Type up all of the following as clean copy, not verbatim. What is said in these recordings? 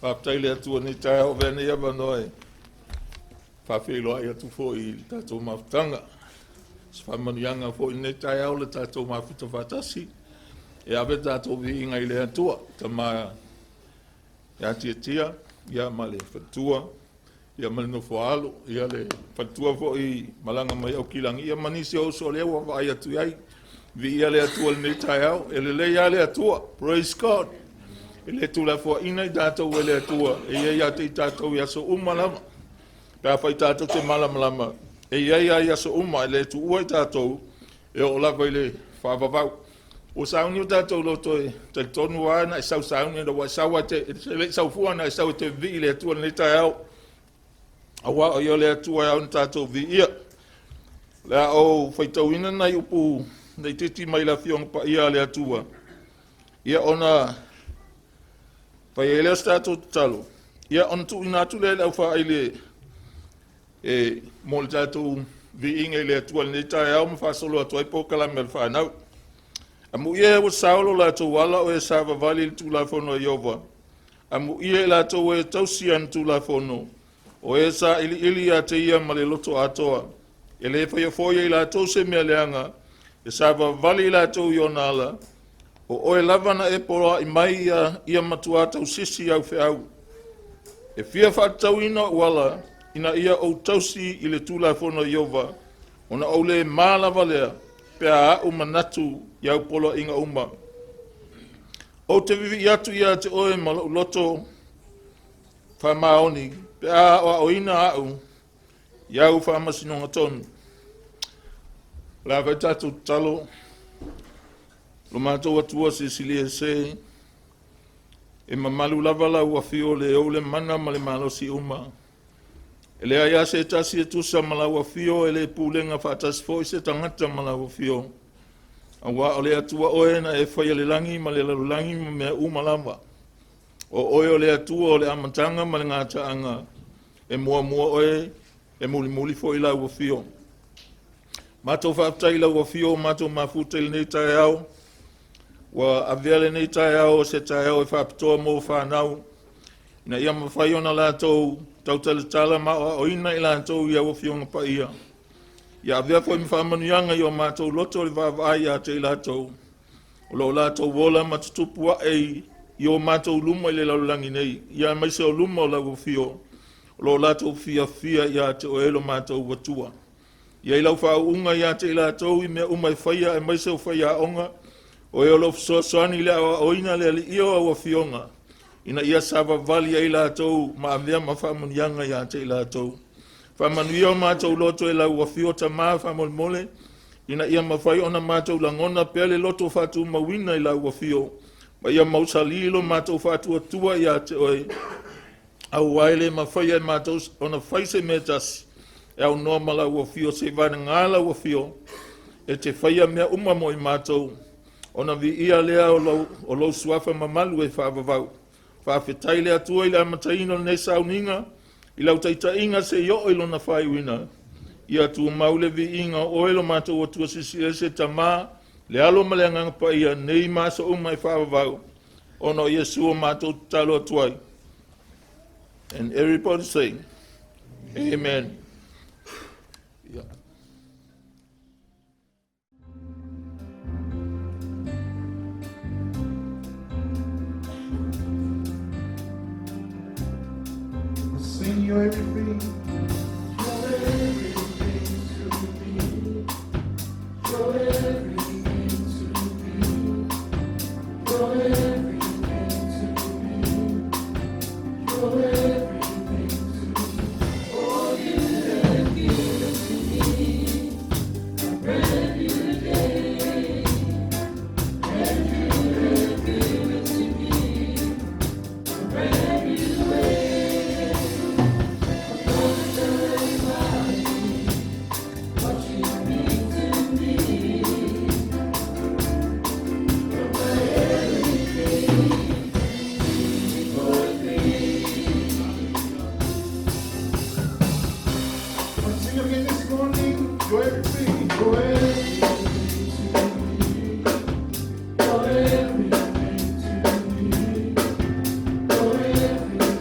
Faafetai i le Atua i lenei taeao ua avea nei avanoa e faafeiloai atu foi i le tatou mafutaga. Se faamanuiaga foi i lenei taeao le tatou mafuta faatasi e ave le tatou viiga i le Atua, Tama ia Tiatia, ia ma le faletua, ia ma le nofo a alo, ia le faletua foi malaga mai Aukilagi, ia ma nisi o uso o lea ua vaai atu i ai. Viia le Atua i lenei taeao, e lelei lava le Atua. Praise God. E le tuulafoaiina i tatou e le Atua, e i ai ia te i tatou i aso uma lava. Pe afai tatou te malamalama, e i ai lava i aso uma, e le tuua i tatou, e oo lava i le faavavau. Ua sauni o tatou loto e talitonu lava na e sau sauni ina ua e sau lava e te le i sau fua na e sau e te vivii i le Atua i lenei taeao, aua o Ia o le Atua e ao ona tatou viia. O le a ou faitauina nai upu laitiiti mai le Afioga Paia a le Atua, ia ona fai ai lea o se tatou tatalo, ia ona tuuina atu lea i le aufaaili e mo le tatou viiga i le Atua i lenei taeao ma faasolo atu ai polokalame a le fanau. Amuia e ua sao lo latou ala o e savavali i le Tulafono a Ieova. Amuia i latou e tausi ana Tulafono, o e sailiili ia te ia ma le loto atoa. E le faia foi e i latou se mea leaga, e savavali i latou i ona ala. O oe lava na e poloai mai ia matua tausisi au feau. E fia faatatauina ou ala ina ia ou tausi i le Tulafono a Ieova, ona ou le ma lava lea pe a a'u manatu i au poloaiga uma. Ou te vivii atu ia te oe ma lou loto faamaoni pe a aoaoina a'u i au faamasinoga tonu. O le a fai tatou tatalo. Lo matou Atua Silisili Ese, e mamalu lava lau afio le ou le mana ma le malosi uma. E leai lava se tasi e tusa ma lau afio, e le pulega faatasi foi se tagata ma lau afio. Aua o le Atua oe na e faia le lagi ma le lalolagi ma mea uma lava. O oe o le Atua o le amataga ma le gataaga, e muamua oe, e mulimuli foi lau afio. Matou faafetai i lau afio o matou mafuta i lenei taeao. Ua avea lenei taeao o se taeao e faapitoa mo fanau, ina ia mafai ona latou tautalatala ma aoaoina i latou i au afioga paia. Ia avea foi ma faamanuiaga i o matou loto le vaavaai ia te i latou, o lo o latou ola ma tutupu ae i o matou luma i le lalolagi nei, ia aemaise o luma o lau afio, o lo o latou fiafia ia te oe lo matou Atua. Ia i lau faauuga ia te i latou i mea uma e faia aemaise o faiaoga, o e o lo o fesoasoani i le aoaoina le aliia o au afioga, ina ia savavali ai latou ma avea ma faamanuiaga ia te i latou. Faamanuia o matou loto e lau afio Tama faamolemole, ina ia mafai ona matou lagona pea le loto faatumauina i lau afio, ma ia mausali lo matou faatuatua ia te oe, aua e le mafai e matou ona fai se mea tasi e aunoa ma lau afio, se i vagana lau afio e te faia mea uma mo i matou, ona viia lea o lou suafa mamalu e faavavau. Faafetai le Atua i le amataina o lenei sauniga, i lau taitaiga se i oo i lona faaiuina. Ia tumau le viiga o oe lo matou Atua Silisili Ese, Tama, le Alo ma le Agaga Paia, nei ma aso uma e faavavau, ona o Iesu o matou tatalo atu ai. And everybody say, Amen. Yeah. Sing you're everything. You're everything to me. You're everything to me. You're everything to me. You're everything to me. Oh, you have given to me a brand new day. And you have given to me a brand new way. I'm gonna tell everybody what you mean to me. You're my everything, 343. Let's sing again this morning. You're everything. You're everything to me. You're everything to me. You're everything.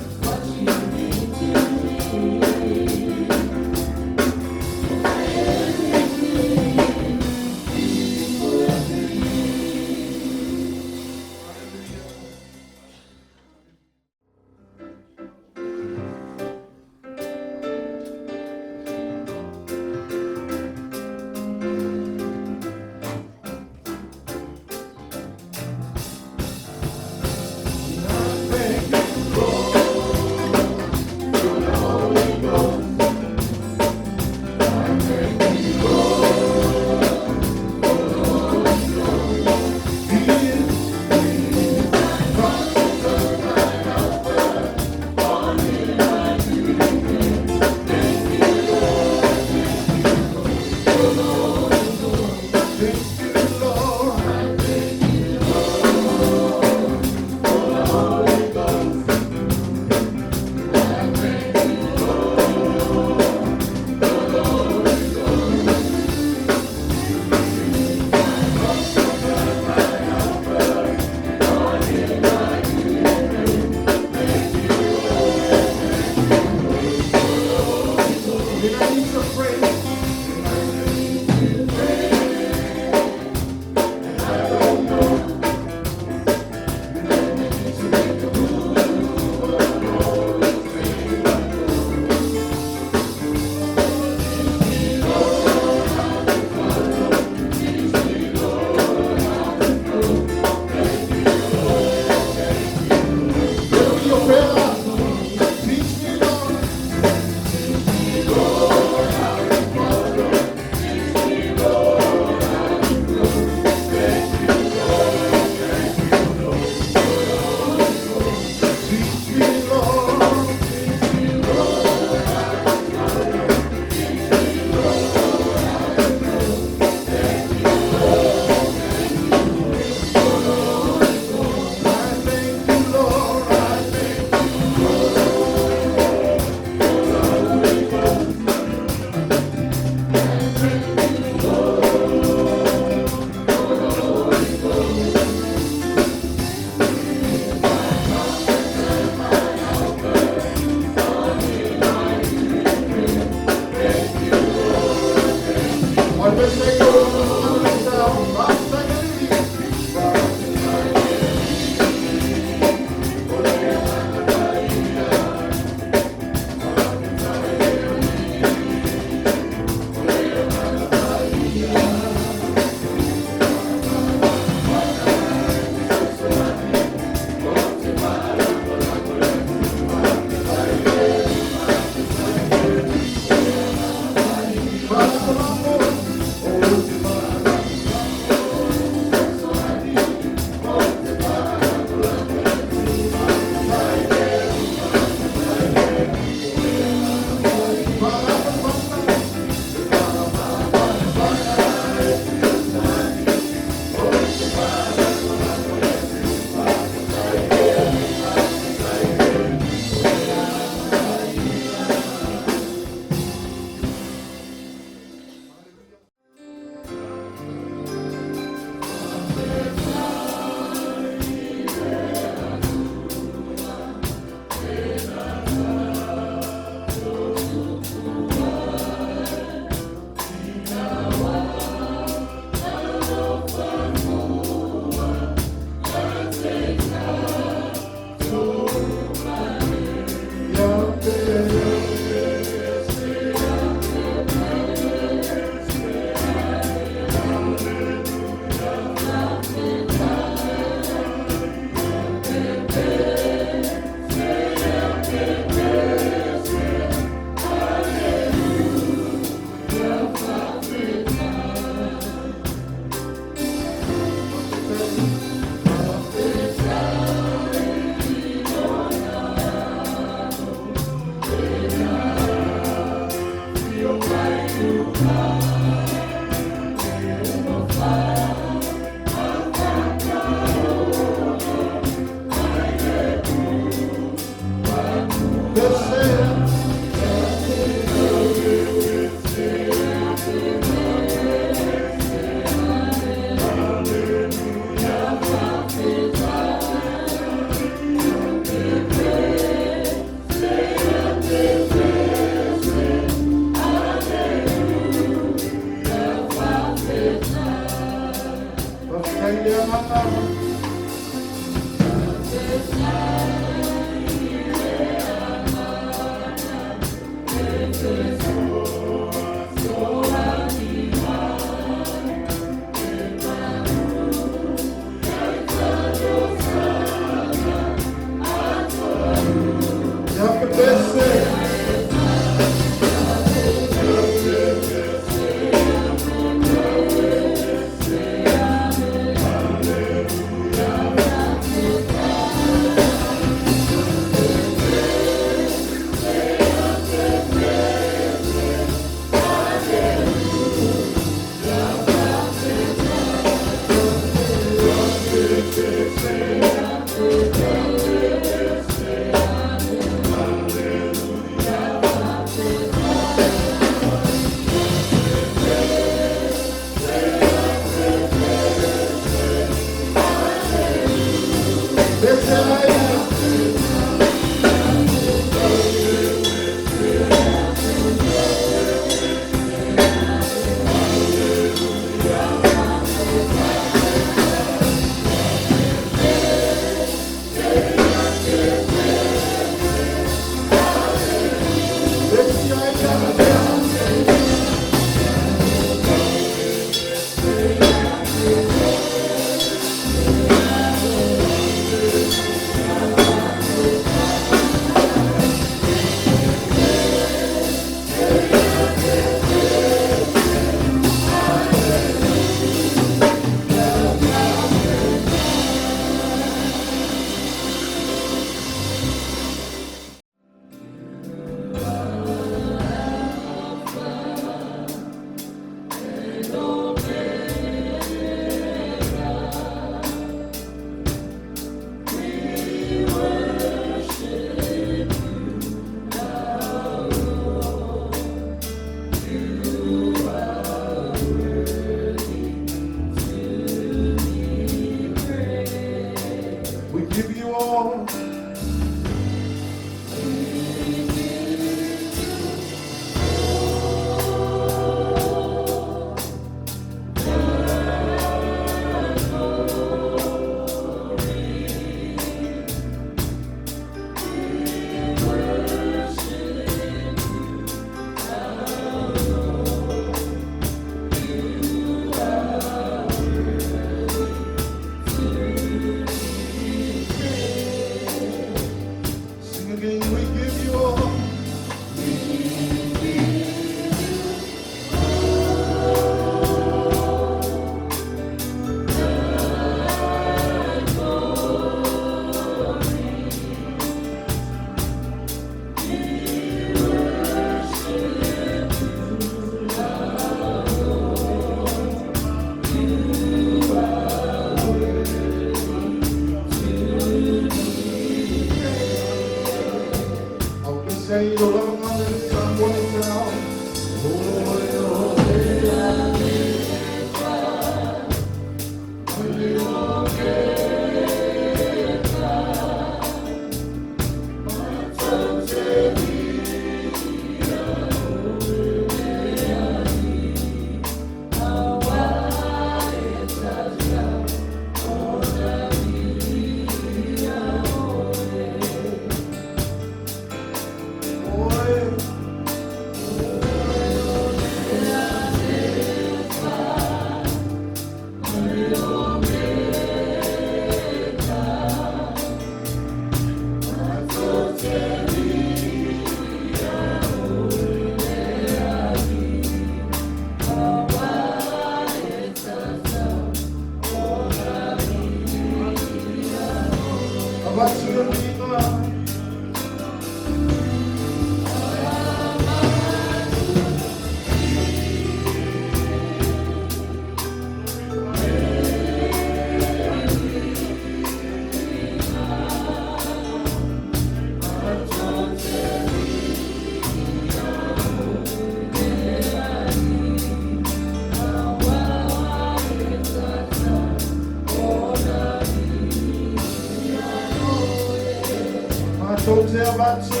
Avatu.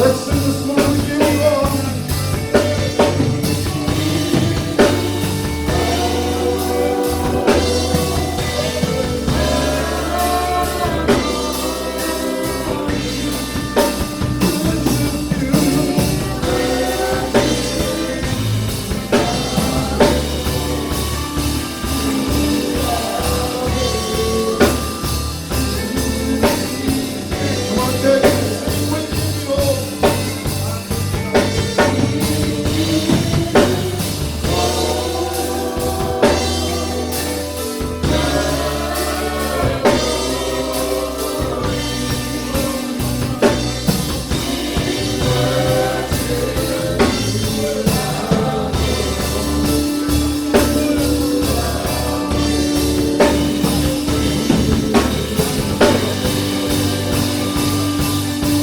Let's sing this morning, we give you all. Come on, church, sing with you all.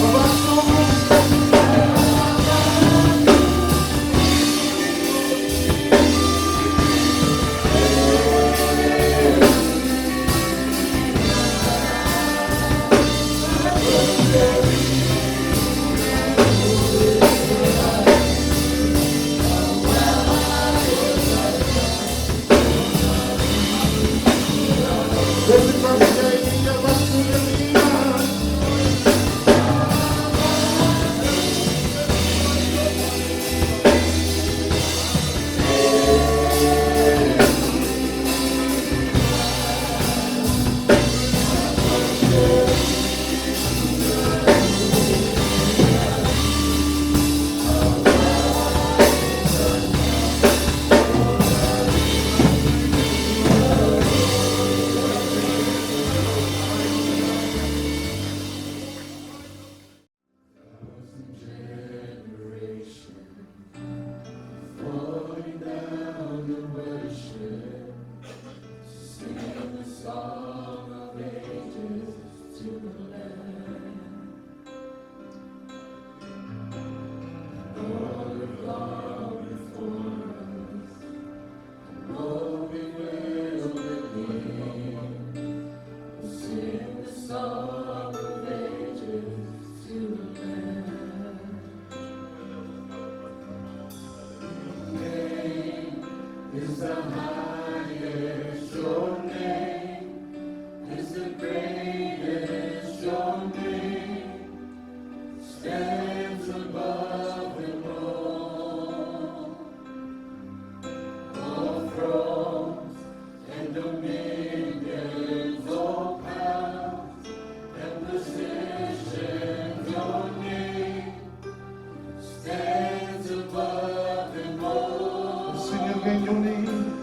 Avatu. Sing again your name.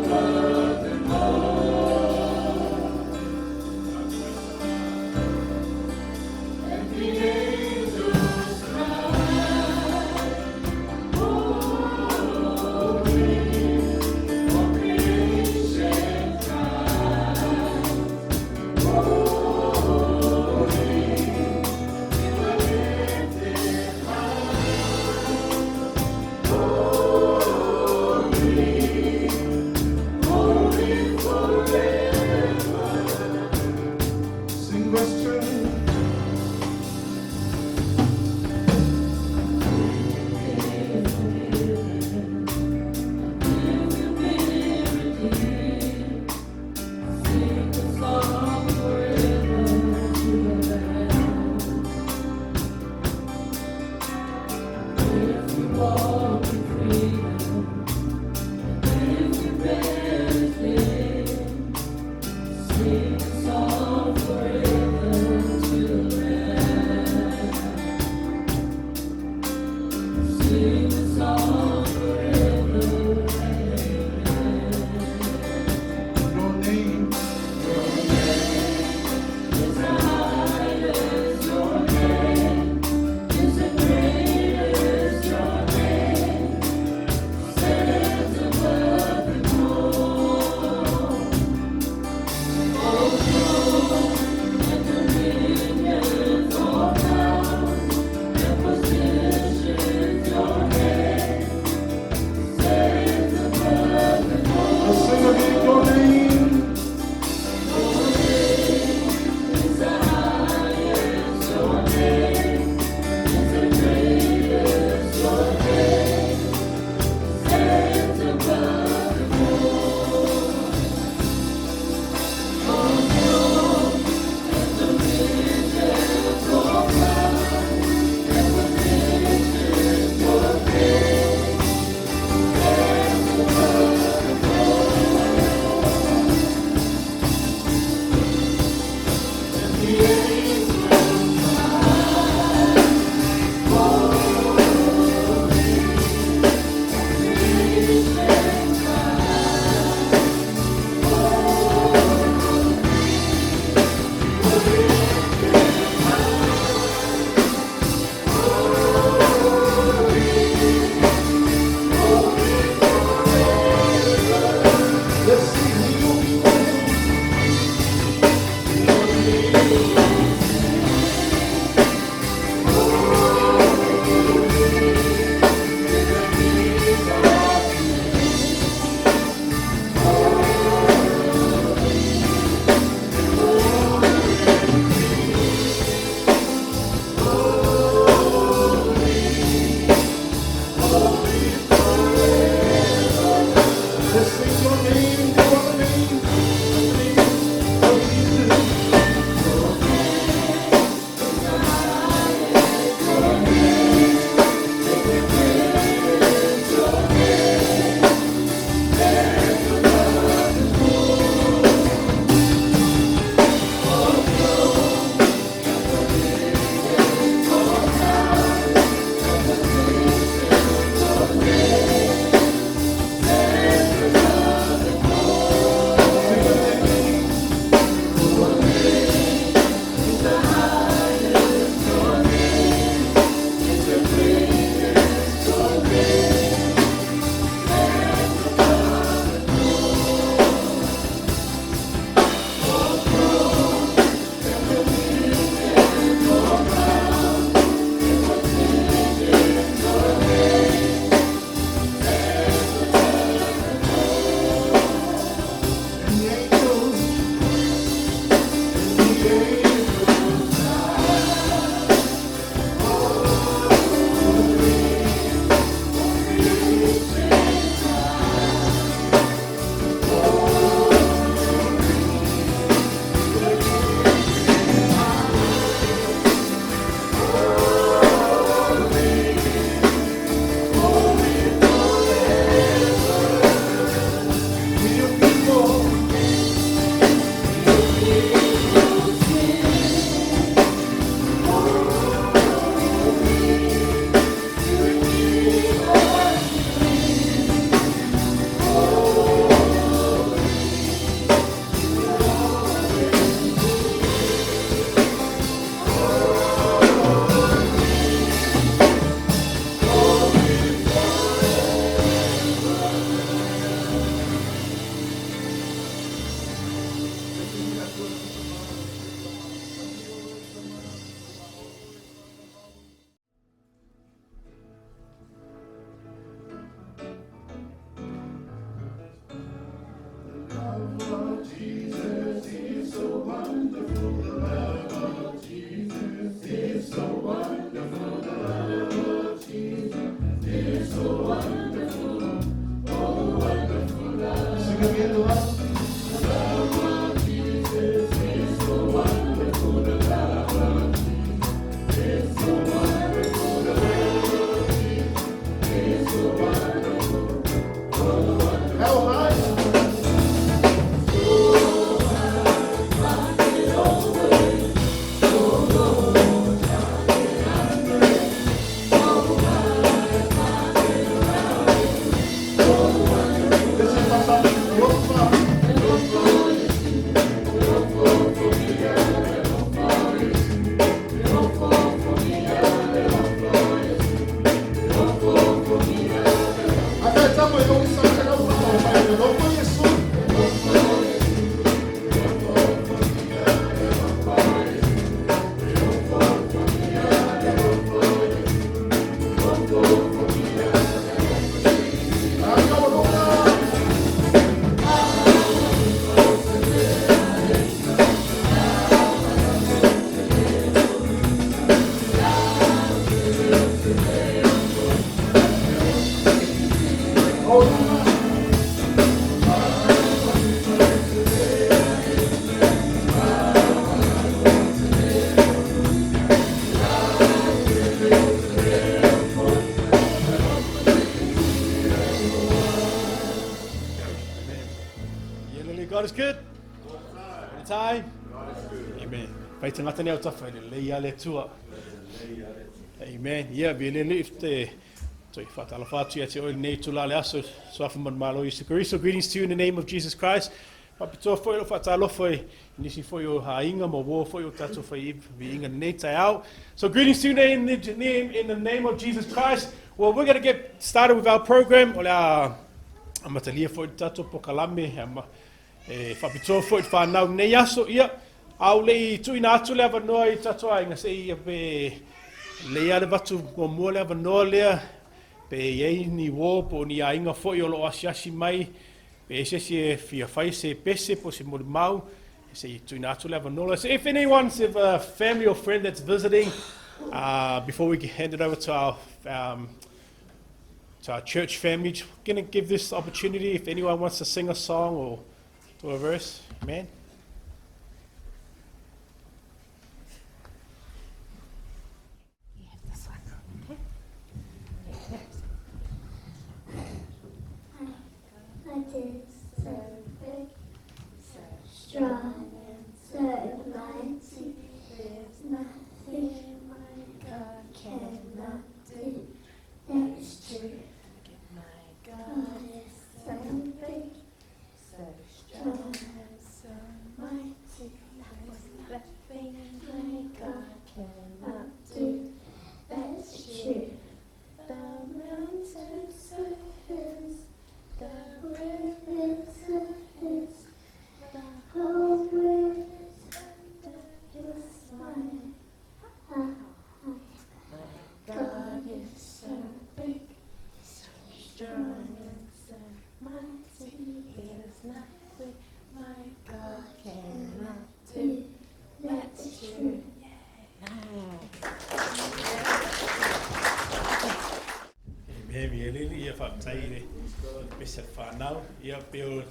Your love of Jesus is so wonderful. The love of Jesus is so wonderful. The love of Jesus is so wonderful. Oh, wonderful love. Sing again, the love. The love of Jesus is so wonderful. The love of Jesus is so wonderful. The love of Jesus is so wonderful. Oh, wonderful. How high? This is my song. Lofa. Ata tamo e dong sa sa ka pa pa pa lofa Yesu. Aka wa lofa. Oh, lofa. Hallelujah. God is good. All the time. Amen. Fai tangata nei au tafa i le lei a le Atua. Amen. Ia, vi le le te toi whatalafa atu ia te oe nei tula le aso soafa man malo Yesu Kristo. Greetings to you in the name of Jesus Christ. Whapitoa foi lo whatalofa i nisi foi o hainga mo wō foi o tātou whai vi inga nei tai au. So greetings to you in the name, in the name of Jesus Christ. Well, we're going to get started with our program. O le a amatalia foi le tātou pokalame ama, e whapitoa foi te whānau nei aso ia. Au le i tuina atu le avanoa i tātou ainga se ia pe le ia le vatu mo mua le avanoa lea pe iei ni wō po ni ainga foi o lo asiasi mai pe ese se e fia whai se pese po se mori mau se i tuina atu le avanoa lea. So if anyone's if a family or friend that's visiting before we hand it over to our church family, just going to give this opportunity if anyone wants to sing a song or do a verse. Amen. You have this one. Okay. God is so big, so strong, and so mighty. There's nothing my God cannot do. That's true. My God God is so big, so strong, strong, and so mighty. There's nothing my God cannot Cannot do. That's true. The mountains So his, the rivers are his, the whole world is mine. Ah, my God God is so big, so strong and so mighty. There's nothing my God cannot do. do. That's true. Amen. Vi le ia whaptai i le pese whānau. Ia pe o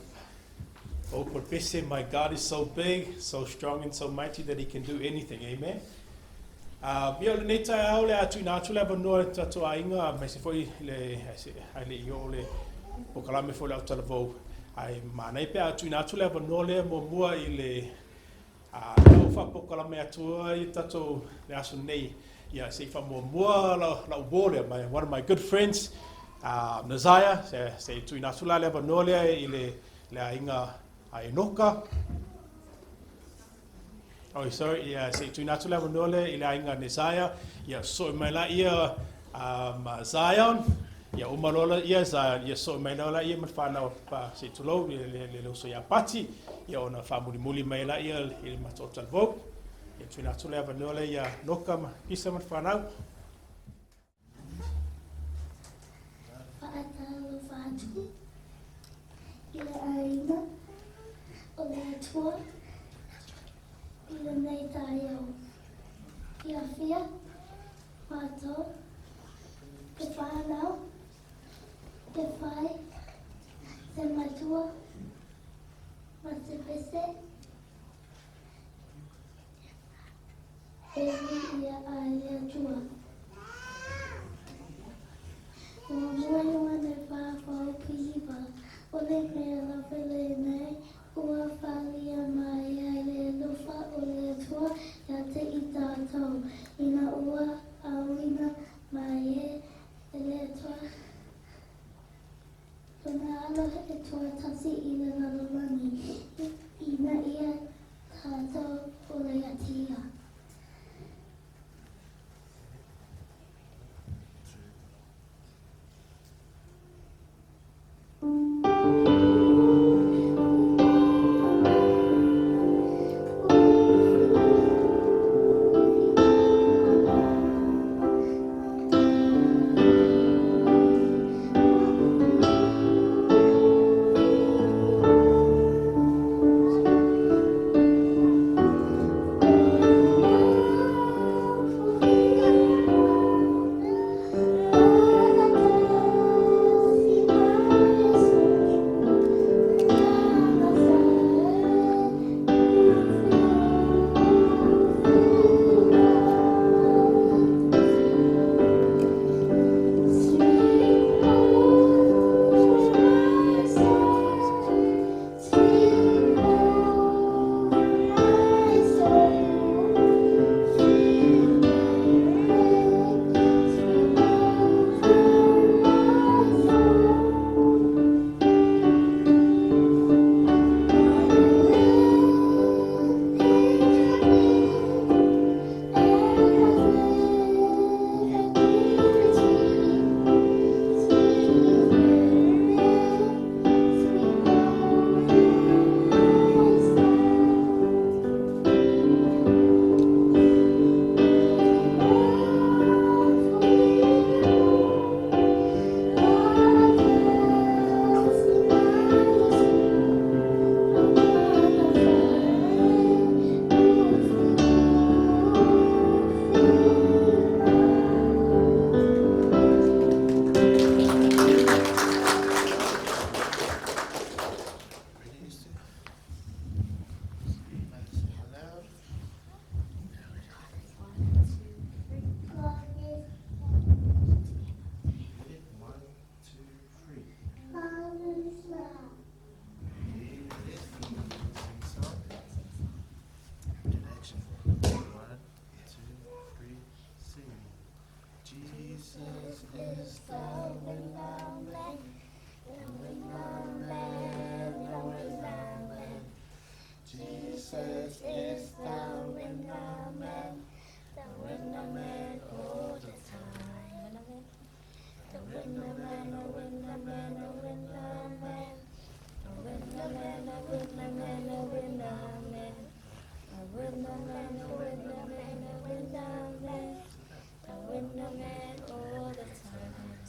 o pese, my God is so big, so strong and so mighty that he can do anything. Amen. Ia le nei tai au le atu ina atu le avanoa le tātou ainga, mai se foi le, ai le i o le o kalame foi le au talavou. Ai mānai pe atu ina atu le avanoa le mo mua i le au whapokalame atua i tātou le aso nei. Ia se i wha mua la uo lea, my, one of my good friends, Nazaya, se tuina atu la le avanoa lea i le ainga a Enoka. Oh, sorry, ia se tuina atu le avanoa lea i le ainga Nezaya. Ia so mai la ia Zion. Ia umalola ia Zion. Ia so mai la ia ma pa se tulou le le le uso ia pati. Ia ona wha mai la ia i le mato talvou. Ia tuina atu le avanoa lea ia Noka ma kisa ma whanau. Whātalo whātu. I le ainga. o le Atua i lenei taeao. Fiafia matou te whanau, te whai, te matua, ma te pese, e viia ai le Atua. Ua mua Ioane Faafaopihiva, o le mea lava lenei ua faaalia mai ai le alofa o le Atua ia te i tatou, ina ua auina mai e le Atua Lona Alo e toatasi i le lalolagi, ina ia tatou ola ia te Ia.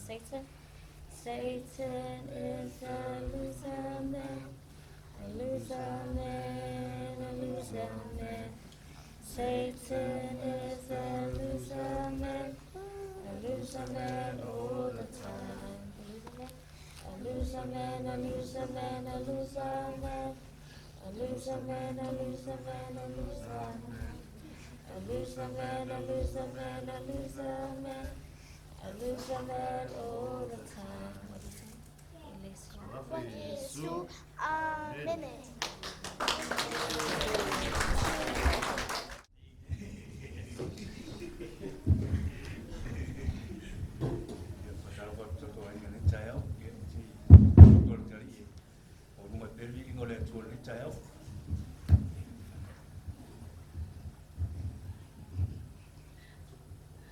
Satan. Satan is a loser man, a loser man, a loser man. Satan is a loser man, a loser man all the time. A loser man, a loser man, a loser man. A loser man, a loser man, a loser man. A loser man, a loser man, a loser man. A loser man all the time. What do you say? Yesu. Amene.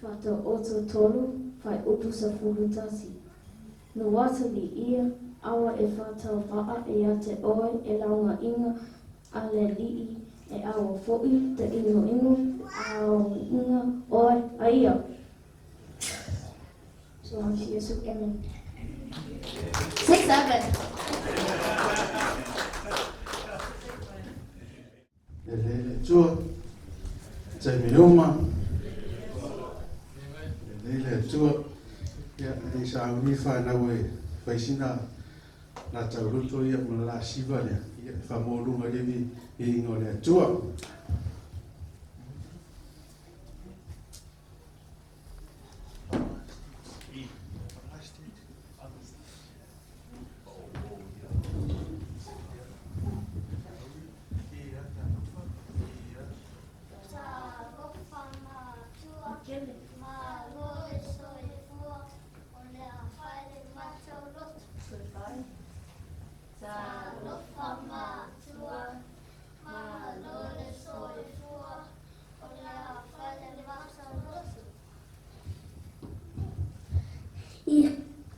Whataoto tolu, whaiupu 11. No ata li ia, aua e whatauvaa ia te oe e lauga-iga a le alii, e aua foi te igoigo auiga oe a ia. So Yesu. Amen. 6, 7. Atua i taimi uma. Lelei le Atua. Ia, e le sauni whanau e whaisina la tauloto ia ma la siva lea. Ia, e whamōlunga le vi i ingo le Atua.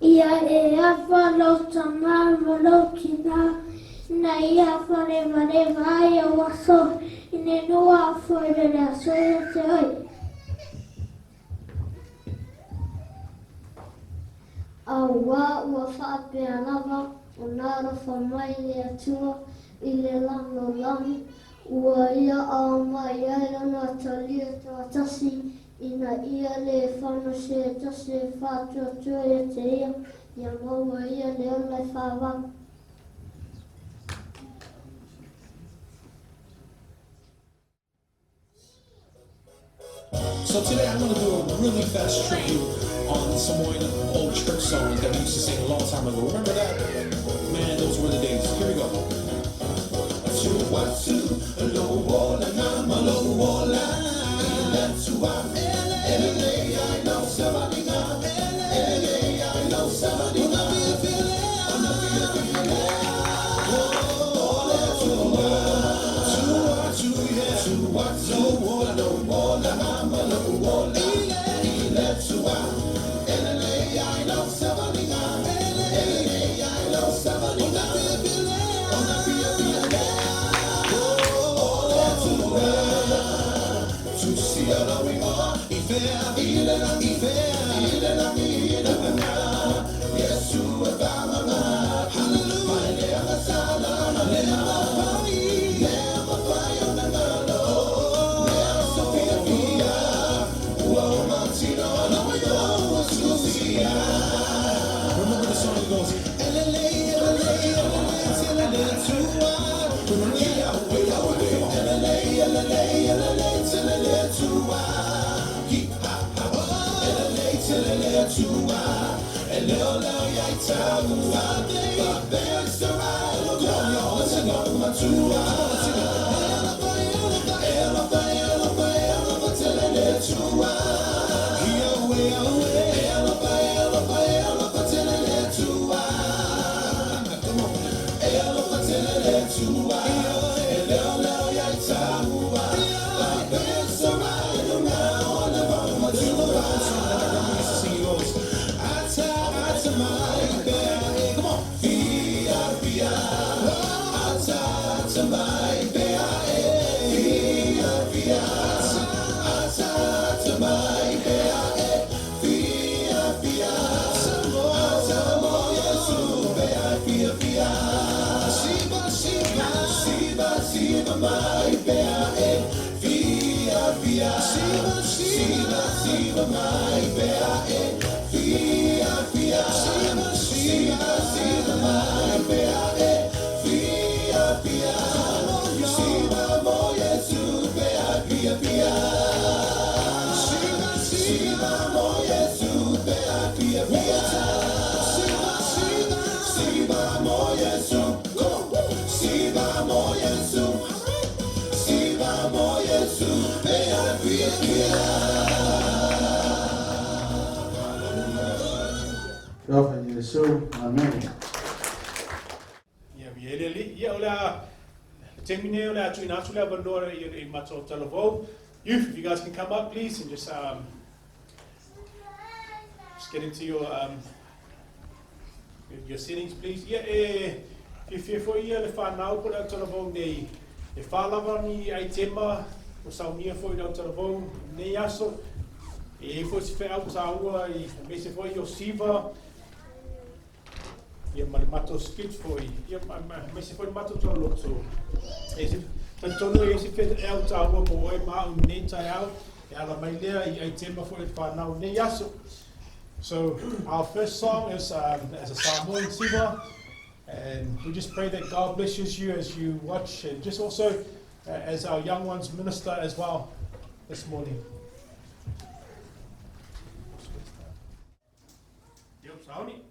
Ia e afa lou tama ma lou tina, ina ia faalevaleva ai ou aso i le nuu afoe i le aso ia te oe. Auā ua faapea lava ona alofa mai le Atua i le lalolagi, ua Ia aumai ai Lona Atalii toatasi, ina ia lē fano se tasi e faatuatua ia te Ia, ia maua e ia le ola e faavavau. So today I'm going to do a really fast tribute on Samoan old church songs that we used to sing a long time ago. Remember that? Man, those were the days. Here we go. Remember the song that goes, Alofa Iesu. Amen. Ia, vi ele li. Ia, o le a, le taimi nei o le a tuuina atu le avanoa i, i matou talavou. Youth, if you guys can come up, please, and just, just get into your, your settings, please. Ia, e, fiafia foi ia le whanau po le au talavou nei. E whālava ni aitema, o saunia foi le au talavou nei aso. E e foi se wheau tāua i mese foi o Siva, ia ma le matou skit foi, ia ma, ma, mese foi le matou tauloto. E se Talitonu e i ai se feau taua mo oe ma a'u i lenei taeao e ala mai lea i aitema foi a le fanau i lenei aso. So our first song is um, as a Samoan siva and we just pray that God blesses you as you watch and just also uh, as our young ones minister as well this morning. Sauni.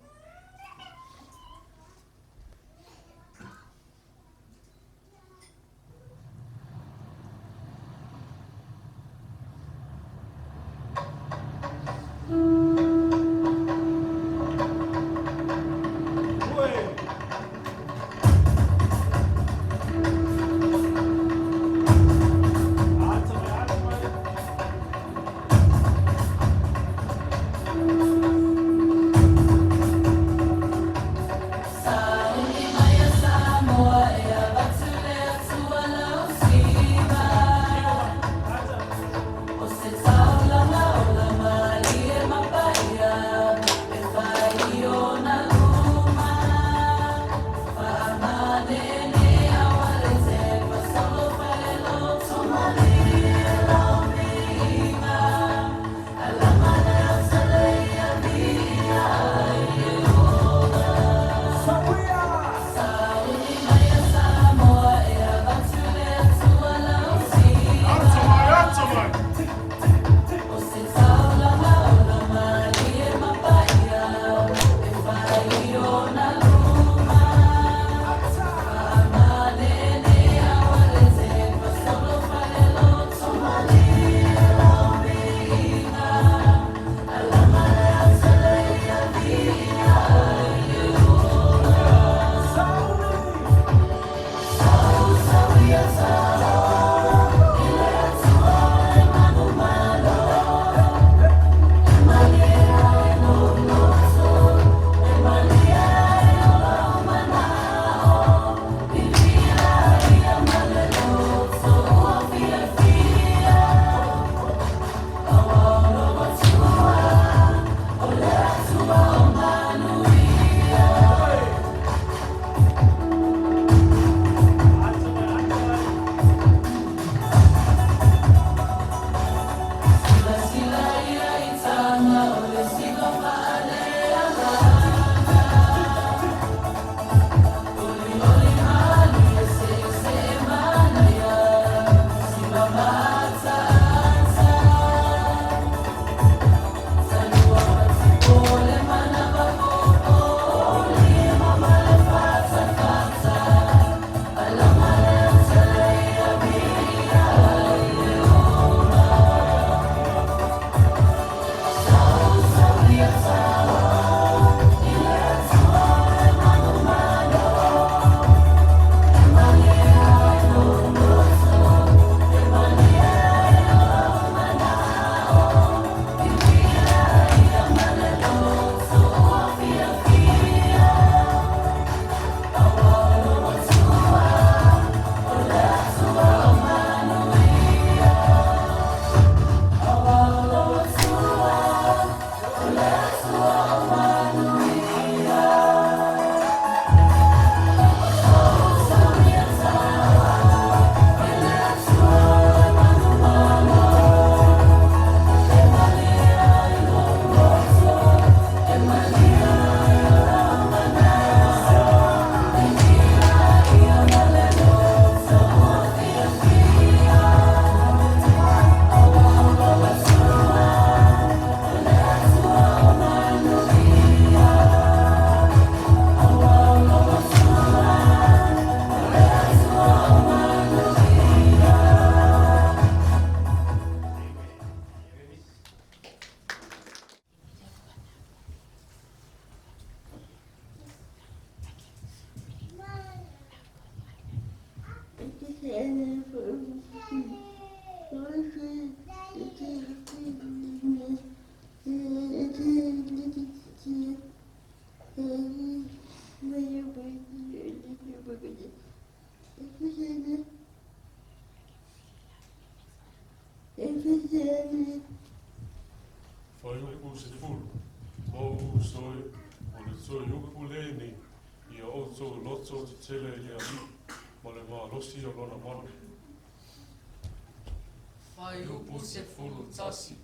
Faiupu se fulu, o usoi, o le toe upu lenei, ia outou loto tetele i le Alii ma le malosi o Lona mana. Fuaiupu 11,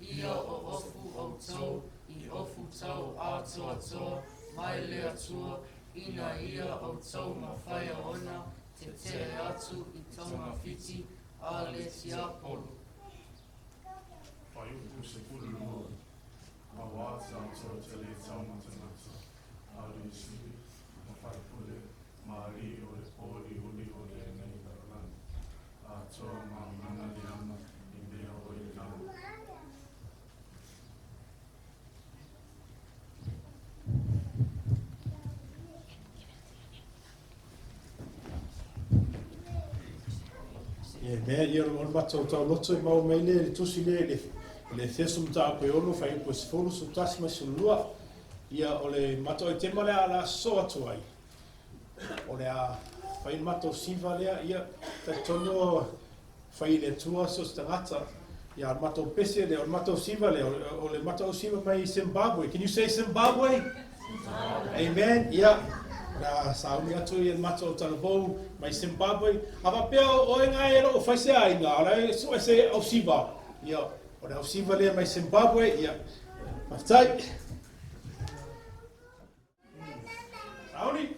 Ia oofu outou i ofu tau atoatoa mai le Atua, ina ia outou mafai ona tetee atu i togafiti a le tiapolo. Fuaiupu 12, Auā tatou te lē taumatanata, a o sui ma faipule ma alii o le pouliuli o lenei lalolagi, atoa ma mana leaga i mea o i lagi. Ia mea ia o le matou tauloto i maua mai lea i le tusi lea i le i le Efeso mataupu e 6 fuaiupu e 10, 11 ma le 12. Ia o le matou aitema lea o le a sosoo atu ai, o le a fai le matou siva lea, ia talitonu fai e le Atua so o se tagata. Ia o le matou pese lea, o le matou siva lea, o le matou siva mai Zimbabwe. Can you say Zimbabwe? Amen. Ia, o le a sauni atu ia le matou talavou mai Zimbabwe. A faapea o oe gae e loo fai se aiga, o la e sue se au siva. Ia, o le au siva lea mai Zimbabwe. Ia, faafetai. Sauni.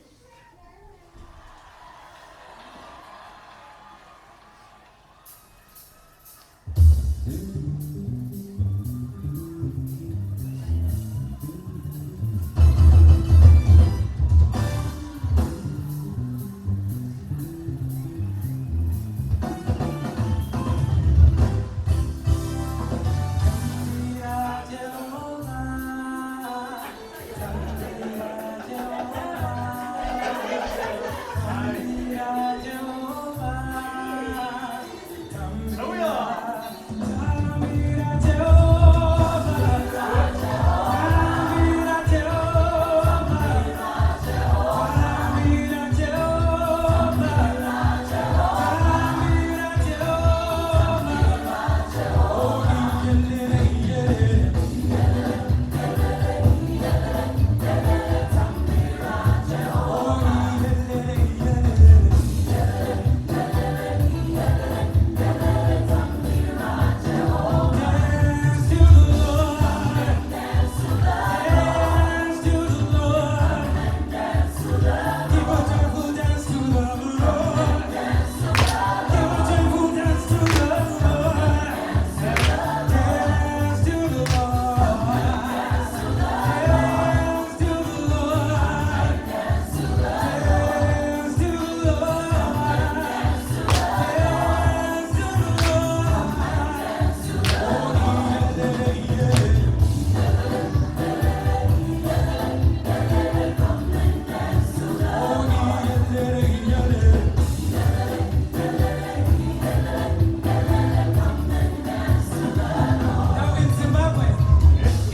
Now in Zimbabwe,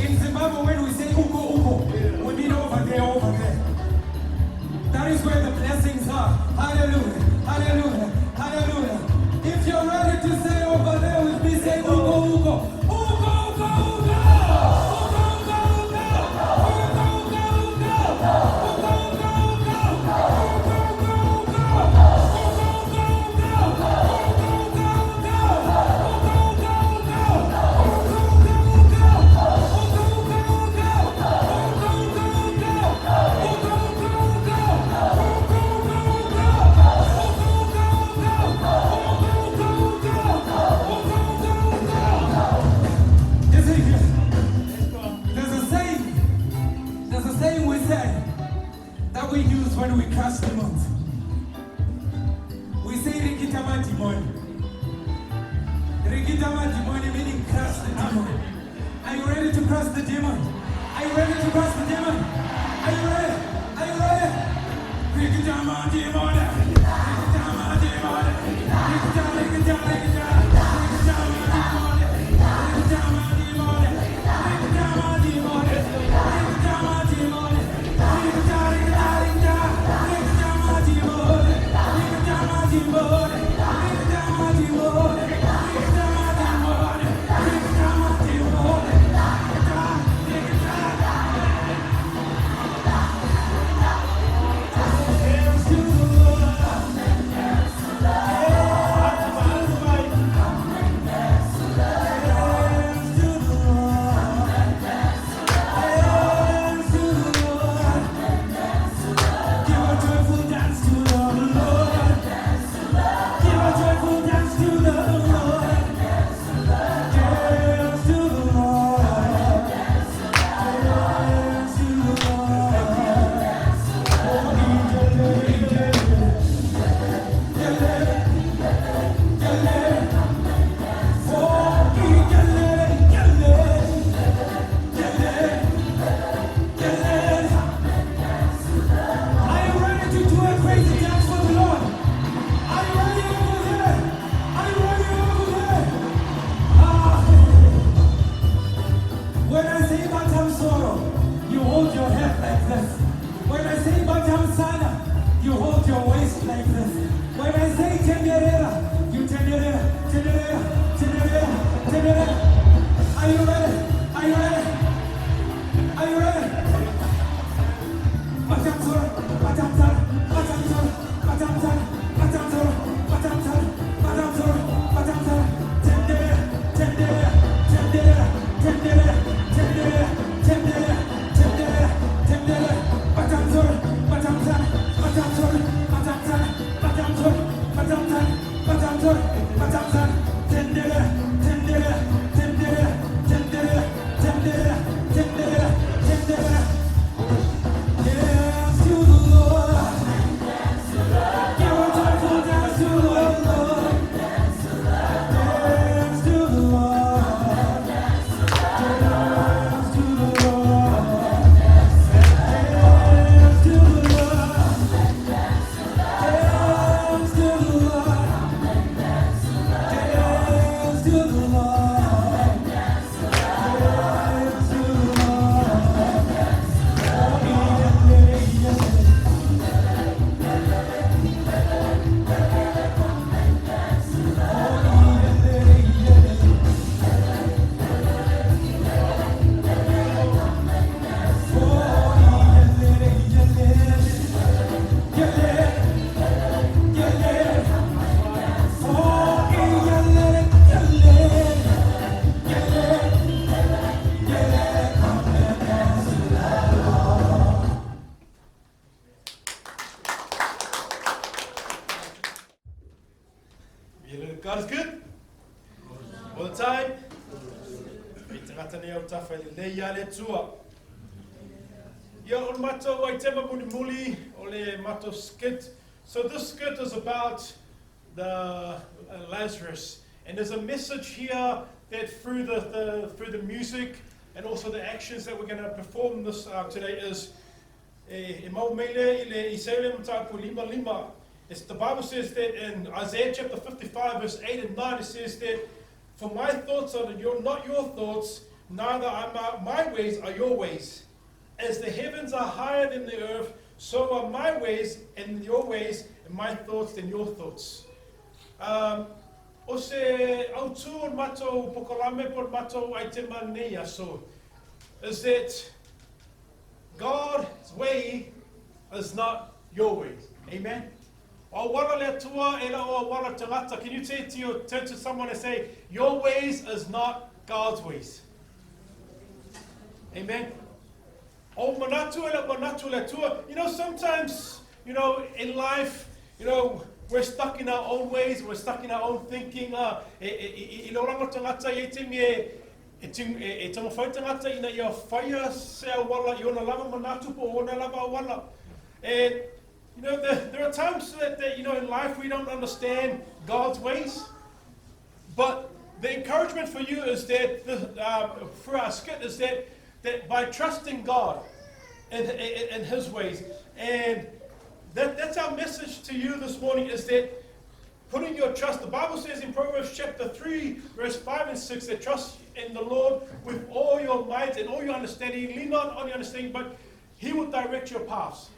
in Zimbabwe when we say uko uko, we mean over there, over there. That is where the blessings are. Hallelujah, hallelujah, hallelujah. If you're ready to say over there with me, say uko uko. Uko uko uko! Uko uko uko! Uko uko uko! Uko uko uko! Uko uko uko! Uko uko uko! Uko uko uko! Uko uko uko! Uko uko uko! Uko uko uko! Uko uko uko! Uko uko uko! Uko uko uko! Uko uko uko! Uko uko uko! Uko uko uko! Ezekiel, there's a saying, there's a saying we say that we use when we cast demons. We say Rikita madimoni. Rikita madimoni meaning crush the demon. Are you ready to crush the demon? Are you ready to crush the demon? Are you ready? Are you ready? Rikita madimoni. Rikita madimoni. Rikita, rikita, rikita. Rikita madimoni. Rikita madimoni. Rikita madimoni. Rikita madimoni. Rikita, rikita, rikita. Rikita madimoni. Rikita madimoni. Rikita madimoni. Rikita madimoni. Rikita madimoni. Rikita, rikita. ready? Are you ready? Are you ready? Are you ready? Dance to the Lord. Give a joyful dance to the Lord. Dance to the Lord. Dance to the Lord. Dance to the Lord. Dance to the Lord. Dance to the Lord. Dance to the Lord. Oh, yeah, yeah. God is good. All the time. I tangata nei au tawha i le ia le tua. Ia o le matou aitema mulimuli o le matou skit. So this skit is about the Lazarus. And there's a message here that through the, the through the music and also the actions that we're going to perform this today is e, e mau meile i le Isaia mataupu lima lima. It's, the Bible says that in Isaiah chapter 55 verse 8 and 9 it says that for my thoughts are your, not your thoughts, neither are my, my ways are your ways. As the heavens are higher than the earth, so are my ways and your ways, and my thoughts than your thoughts. O se autū o le matou pokalame po o le matou aitema lenei aso, is that God's way is not your ways. Amen? O auala le Atua e la o auala tangata. Can you say to your, turn to someone and say, your ways is not God's ways. Amen? O manatu e la manatu le Atua. You know, sometimes, you know, in life, you know, we're stuck in our own ways, we're stuck in our own thinking. E, e, i, i le oranga tangata i e te mi e, e, ting, e, e tamawhai tangata ina ia whaia se awala i ona lava manatu po ona lava awala. And, you know, the, there are times that, that, you know, in life we don't understand God's ways. But the encouragement for you is that, the, for our skit, is that, that by trusting God in, in, in His ways, and that, that's our message to you this morning, is that putting your trust, the Bible says in Proverbs chapter 3, verse 5 and 6, that trust in the Lord with all your might and all your understanding. Lean not on your understanding, but He will direct your paths.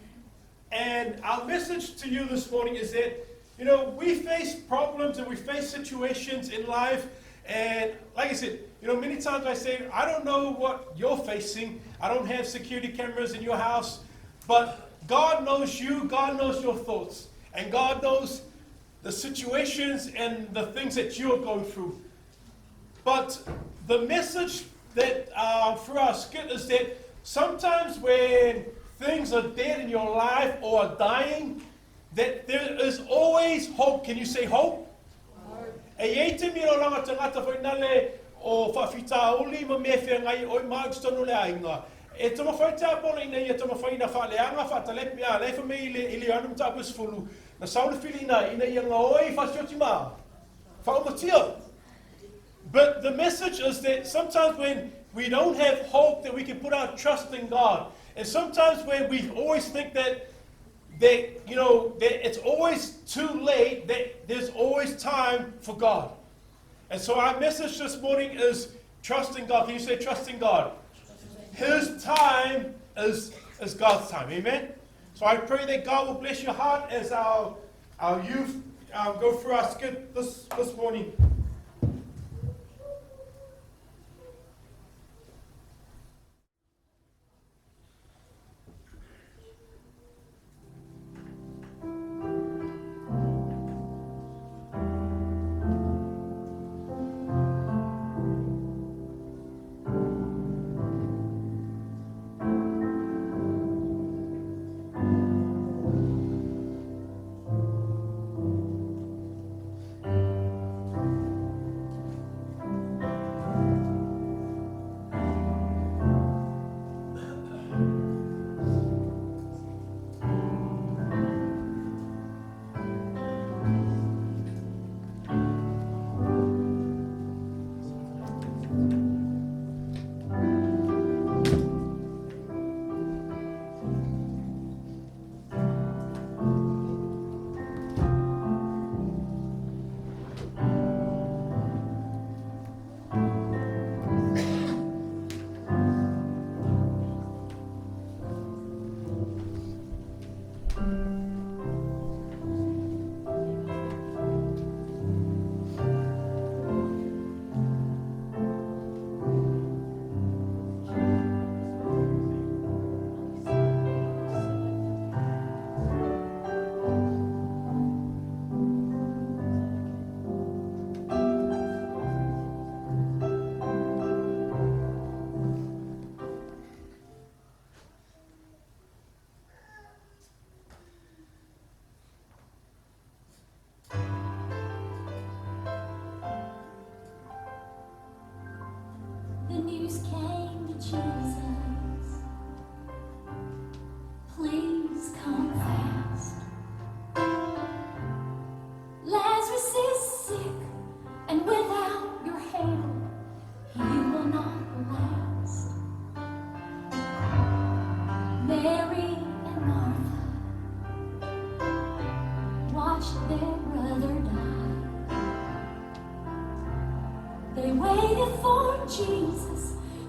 And our message to you this morning is that, you know, we face problems and we face situations in life. And like I said, you know, many times I say, I don't know what you're facing. I don't have security cameras in your house. But God knows you, God knows your thoughts. And God knows the situations and the things that you're going through. But the message that through our skit is that sometimes when things are dead in your life or are dying, that there is always hope. Can you say hope? E iai te mira o langa tangata whainale o whaawhitaoli ma mea whengai oi mau te tonu le ainga. E tamawhai te apona ina ia tamawhai ina whaaleanga, whaatalepi a leifa me i le, i le anu matapu sefulu. Na saula whirina ina ia ngā oi whasioti mā. Whaomatia. But the message is that sometimes when we don't have hope, that we can put our trust in God. And sometimes when we always think that, that you know, that it's always too late, that there's always time for God. And so our message this morning is trust in God. Can you say trust in God? His time is, is God's time. Amen? So I pray that God will bless your heart as our, our youth go through our skit this, this morning. Refuse came to Jesus. Please come fast. Lazarus is sick, and without your help, he will not last. Mary and Martha watched their brother die. They waited for Jesus,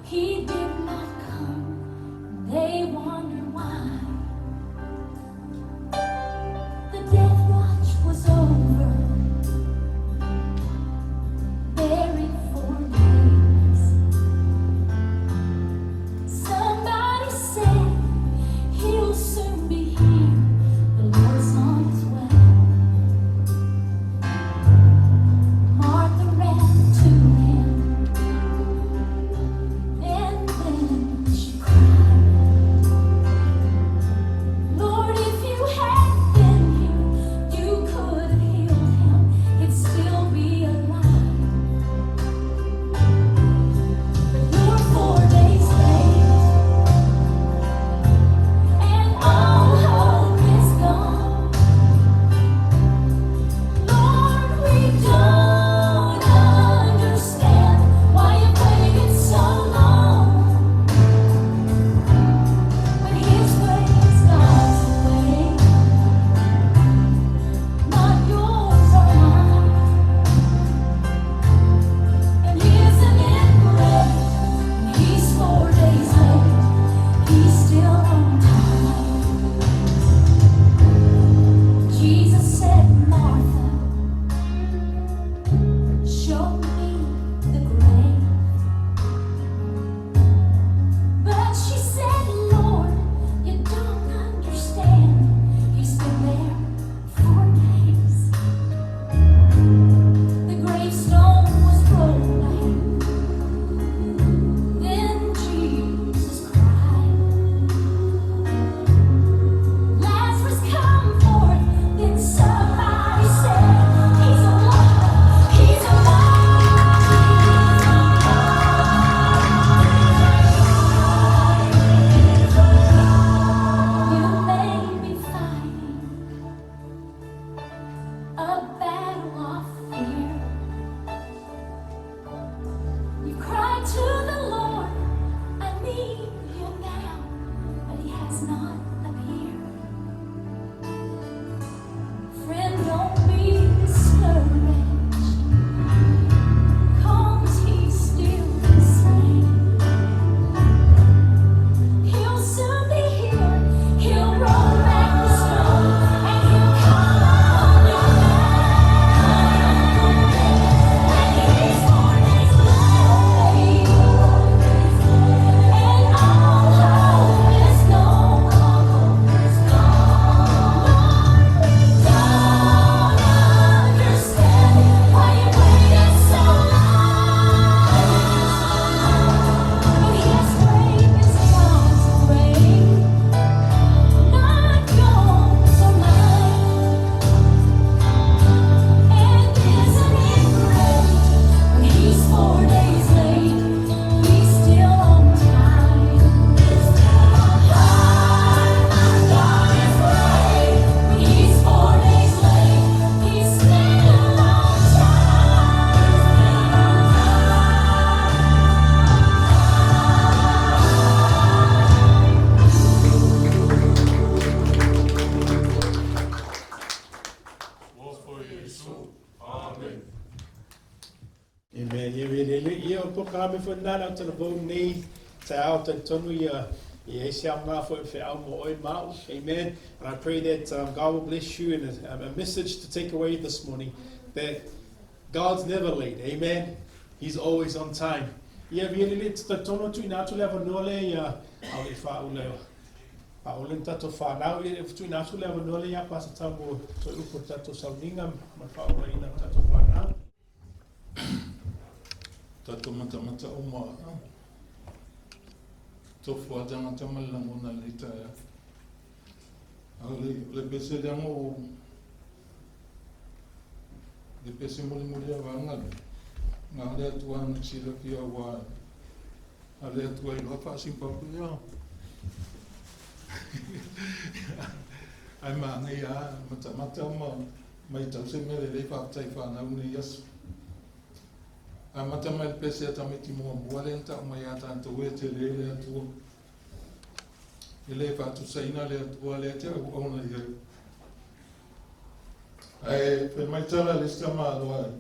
he did not come. They wondered why. The death watch was over, buried for days. Somebody said he'll soon be here. The Lord's on his way. Martha ran to him, and then she cried, Lord, if you had been here, you could have healed him. He'd still be alive. But you're 4 days late, and all hope is gone. Lord, we don't understand why you've waited so long. But his way is God's way, not yours or mine. And isn't it great? He's 4 days late. He's still on time. Jesus said, Martha, show me the grave. But she said, Lord, you don't understand. He's been there 4 days. The gravestone was rolled back. Then Jesus cried, Lazarus, come forth. Then somebody said, He's alive. He's alive. You may be fighting a battle of fear. You cry to the Lord, I need him now, but he has not appeared. Friend, don't be discouraged, 'cause he's still the same. He'll soon be here. He'll roll back the stone, and he'll call on your name. And he's 4 days late, and all hope is gone. Lord, we don't understand why you waited so long. But his way is God's way, not yours or mine. And isn't it great? When he's 4 days late, he's still on time. My God is great. When he's 4 days late, he's still on time. Amen. Amen. Ia le le ia o polokalame foi nana o tala vau nei te ao te tonu ia ia ese au ngā foi whe au mo oi mau. Amen. And I pray that God will bless you and a message to take away this morning that God's never late. Amen. He's always on time. Ia via le te tono tu ina atu le avanoa le ia au le wha ule wha ule ni tato whanau ia tu ina atu le avanoa le ia pasa tau mo toi upo tato sauninga ma wha ule ina tato whanau. Tato mata mata o ma tofu a tanga tama le langona le taia. A le pese le anga o le pese moli moli a wanga ngā le atua hana sila fia wa A le Atua iloa faasimpa atu ia. Ae manaia lava matamata ma maitau se mea lelei faafetai fanau i lenei aso. Amata mai le pese a tamaiti muamua lea na tau mai ia tatou e tele le Atua. E le faatusaina le Atua lea te auauna i ai. Ae fai mai tala le isi tamaloa e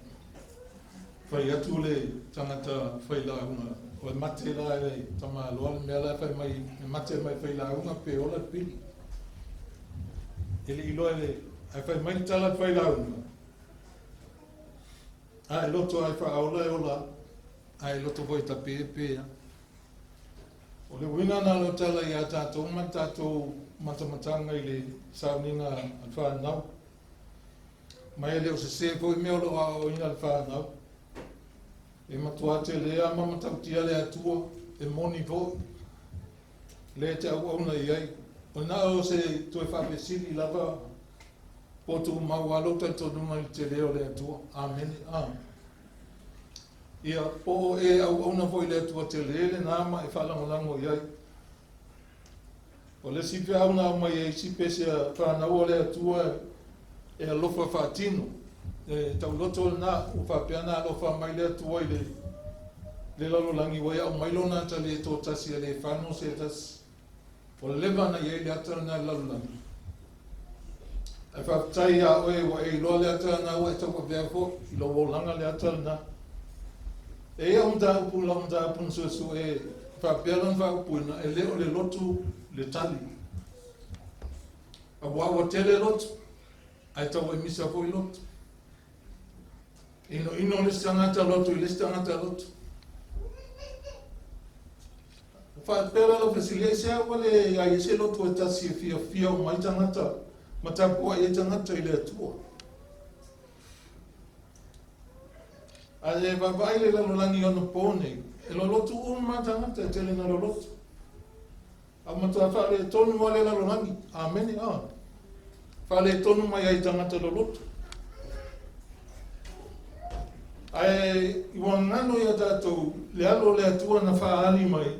fai atu le tagata failauga, o e mate la e le tamaloa le mea la e fai mai, e mate mai failauga pe ola le pili. E le iloa e le, ae fai mai le tala le failauga, a e loto ai faaola e ola, a e loto foi tape e pe a. O le uiga na o le tala ia tatou ma tatou matamataga i le sauniga a le fanau. Ma e le o sesē foi mea o lo o aoaoina le fanau. E matua tele lava ma matautia le Atua, e moni foi, lea e te auauna i ai. O na o se toe faafesili lava po o tumau lava lou talitonuga i le tele o le Atua. Amene. A. Ia, po o e auauna foi i le Atua tele lena ma e faalagolago i ai. O le isi feau na aumai e isi pese a fanau a le Atua e alofa faatino. E tauloto lena, ua faapea ona alofa mai le Atua i le le lalolagi ua ia aumai lona ata le toatasi e le fano se tasi. Ua leva ona i ai le ata lena i le lalolagi. Ae faafetai iā oe ua e iloa le ata lena ua e tauavea foi i lou olaga le ata lena. E i ai au mataupu i lau mataupu na suesue e faapea lona faaupuina, e le o le lotu le tali. Aua ua tele lotu, ae tau emisa foi lotu. Inoino le isi tagata lotu i le isi tagata lotu. Faapea la lau fesili, aisea ua leai ai se lotu e tasi e fiafia uma ai tagata ma tapuai ai tagata i le Atua? A e vaavaai le lalolagi i ona po nei, e lolotu uma tagata, e tele na lolotu. A matua faaletonu lava le lalolagi. Amene. A. Faaletonu mai ai tagata lolotu. Ae i ua gagano ia tatou le alo o le Atua na faaali mai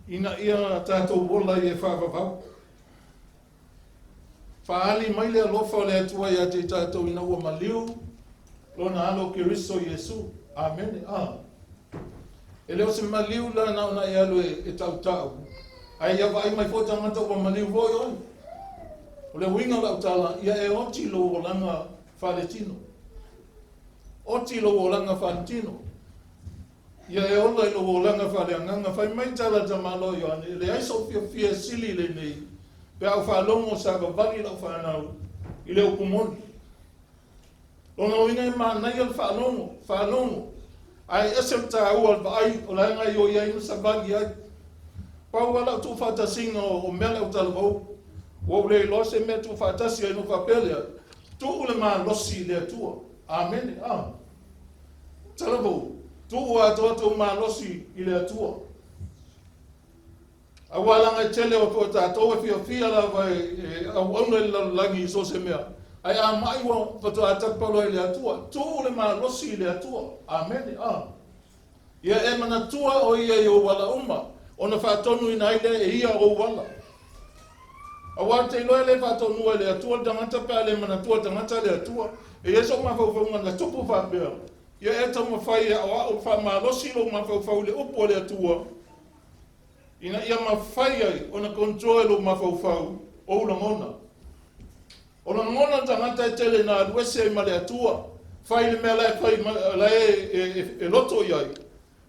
ina ia tatou ola ai e faavavau. Faaali mai le alofa o le Atua ia te i tatou ina ua maliu Lona Alo Keriso Iesu. Amene. A. E le o se maliu la na ona e alu e tautau, ae ia vaai mai foi tagata ua maliu foi oe. O le uiga o lau tala, ia e oti lou olaga faaletino. Oti lou olaga faaletino. Ia e ola i lou olaga faaleagaga. Fai mai tala a tamaloa Ioane, e leai sou fiafia e sili i lenei, pe a ou faalogo sa vavali lau fanau i le upu moni. Lona uiga e manaia le faalogo, faalogo, ae ese le taua o le vaai o la e gaoioi ai ma savali ai. Pau lava lau tuufaatasiga o mea lau talavou, ua ou le iloa se mea tuufaatasi ai ona ou faapea lea, tuu le malosi i le Atua. Amene. A. Talavou, tuu atoa tou malosi i le Atua. Aua leaga e tele o foi tatou e fiafia lava e auauna i le lalolagi i so o se mea, ae a mai ua faatoa tapa loa i le Atua. Tuu le malosi i le Atua. Amene. A. Ia e manatua o Ia i ou ala uma, ona faatonuina ai lea e Ia ou ala. Aua te iloa e le faatonua e le Atua le tagata pe a le manatua le tagata le Atua. E i ai sou mafaufauga na tupu faapea, ia e taumafai e aoao faamalosi lou mafaufau i le upu a le Atua, ina ia mafai ai ona control e lou mafaufau ou lagona. O lagona le tagata e tele ina alu ese ai ma le Atua, fai le mea la e fai la e loto i ai.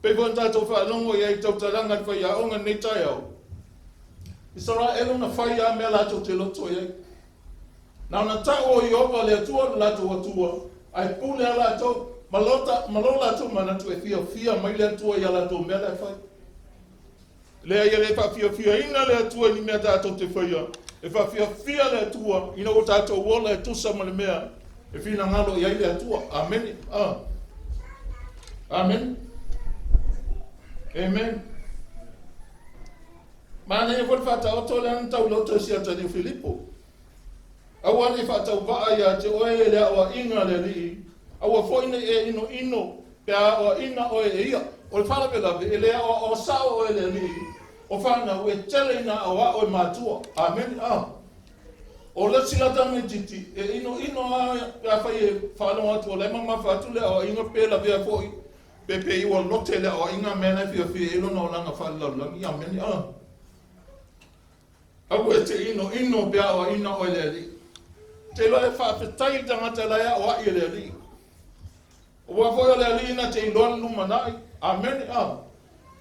Pei foi ona tatou faalogo i ai i tautalaga i le faiaoga i lenei taeao. Isaraelu na fai lava mea latou te loto i ai. Na ona tau o Ieova le Atua lo latou Atua, ae pule lava latou, ma lo latou manatu e fiafia mai le Atua i a latou mea la e fai. Leai, e le faafiafiaina le Atua i ni mea tatou te faia. E faafiafia le Atua ina ua tatou ola e tusa ma le mea e finagalo i ai le Atua. Amene. Ah. Amene. Amen. Manaia foi le faataoto lea na tauloto e si atalii o Filipo. Aua ne i faatauvaa ia te oe le aoaiga a le Alii, aua foi ne i e inoino pe a aoaina oe e ia. O le faalavelave, e le aoaoa sao oe e le Alii, o fanau e tele ina aoao e matua. Amene. A. O le isi la tamaititi, e inoino lava pe afai e faalogo atu o la e mamafa atu le aoaiga pe lavea foi, pe pei ua lote le aoaiga mea la e fiafia i ai lona olaga faalelalolagi. Amene. A. Aua e te inoino pe aoaina oe e le Alii. Te iloa e faafetai le tagata la e aoai e le Alii. Aua foi o le Alii na te iloa le lumanai. Amene. A.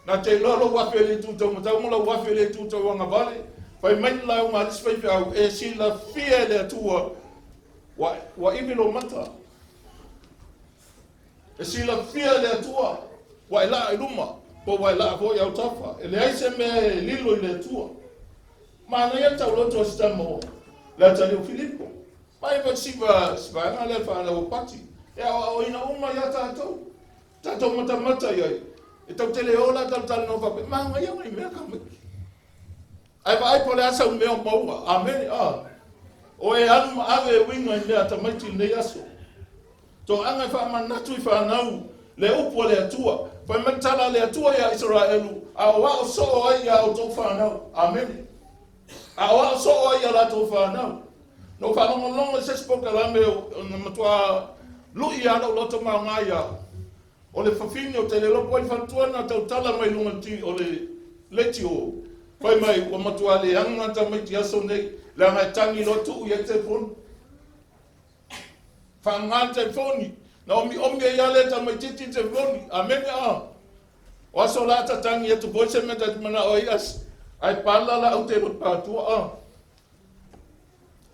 Na te iloa lou afe i le itu taumatau ma lou afe i le itu tauagavale. Fai mai le lauga a le isi faifeau, e silafia e le Atua ua, ua ivi lou mata. E silafia e le Atua ua e laa i luma, po ua e laa foi i autafa. E leai se mea e lilo i le Atua. Manaia le tauloto a si tama o le atalii o Filipo. Mai foi siva si vaega lea fanau o Pati. E aoaoina uma ia tatou. Tatou matamata i ai. E tau te le ola talatalanoa faapea, manaia nai mea tamaiti. Ae vaai po o le a sau mea o maua. Amene. A. O e alu ma ave e uiga i mea a tamaiti i lenei aso. Toaga e faamanatu i fanau le upu a le Atua. Fai mai le tala a le Atua iā Isaraelu, Aoao soo ai iā outou fanau. Amene. Aoao soo ai iā latou fanau. Na ou faalogologo i se isi polokalame na matua lu'i lava lou loto ma aoga ia au. O le fafine ou te le iloa po o ai le faletua na tautala mai luga o le leitio, fai mai ua matua leaga tamaiti aso nei, leaga e tagi loa tuu i ai le telefoni. Faaaoga le telefoni, na omiomi ai lava le tamaitiiti i le telefoni. Amene a. O aso la ta tagi atu foi se mea ta te manao ai as, ae pala la au te loto patua a.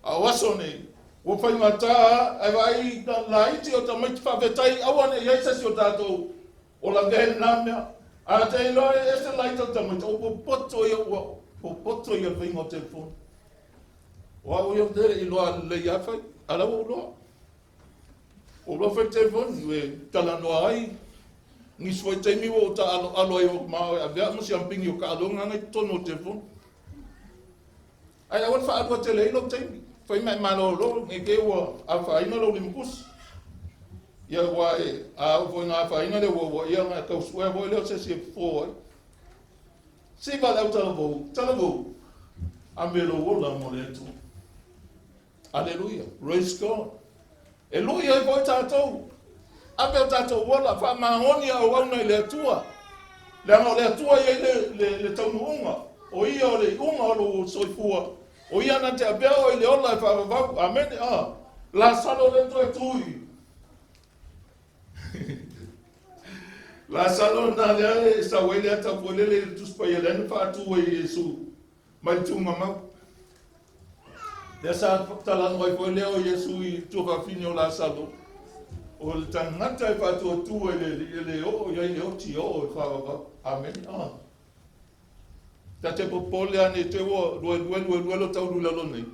A o aso nei, ua faigata ae vaai laiti o tamaiti faafetai aua ne i ai se isi o tatou o lavea i lena mea. A te iloa e ese laiti o tamaiti, o popoto ia ua popoto ia le faiga o telefoni. O au ia ou te le i iloa lelei lava fai, a la ua ou iloa. Ua ou iloa fai telefoni e talanoa ai. Nisi foi taimi ua ou taaloalo ai ma e ave au ma si ampini o taaloga na i totonu o le telefoni. Ae aua le faalua tele ai lou taimi. Fai ma e malolo ne i te i ua afaina lou limakusi. Ia aua e a oo foi ina afaina le uaua, ia ona tau suea foi lea o se isi e fofo ai. Siva le au talavou, talavou, ame lou ola mo le Atua. Aleluia. Praise God. E lui ai foi tatou. Ave o tatou ola, faamaoni a auauna i le Atua. Leaga o le Atua e i ai le, le, le taunuuga. O ia o le iuga o lou soifua. O ia na te avea oe i le ola e faavavau. Amene. Ah. Lasalo le toe tui. Lasalo na lea e sau ai le ata foi lele i le Tusi Paia lea na faatu ai Iesu mai le tuugamau. Lea sa talanoa ai foi lea o Iesu i tuafafine o Lasalo, o le tagata e faatuatua i le Alii e le oo i ai le oti e oo i faavavau. Amene. Ah. Ta te popole a ne i te ua luelue luelue lo taulu i lalo nei,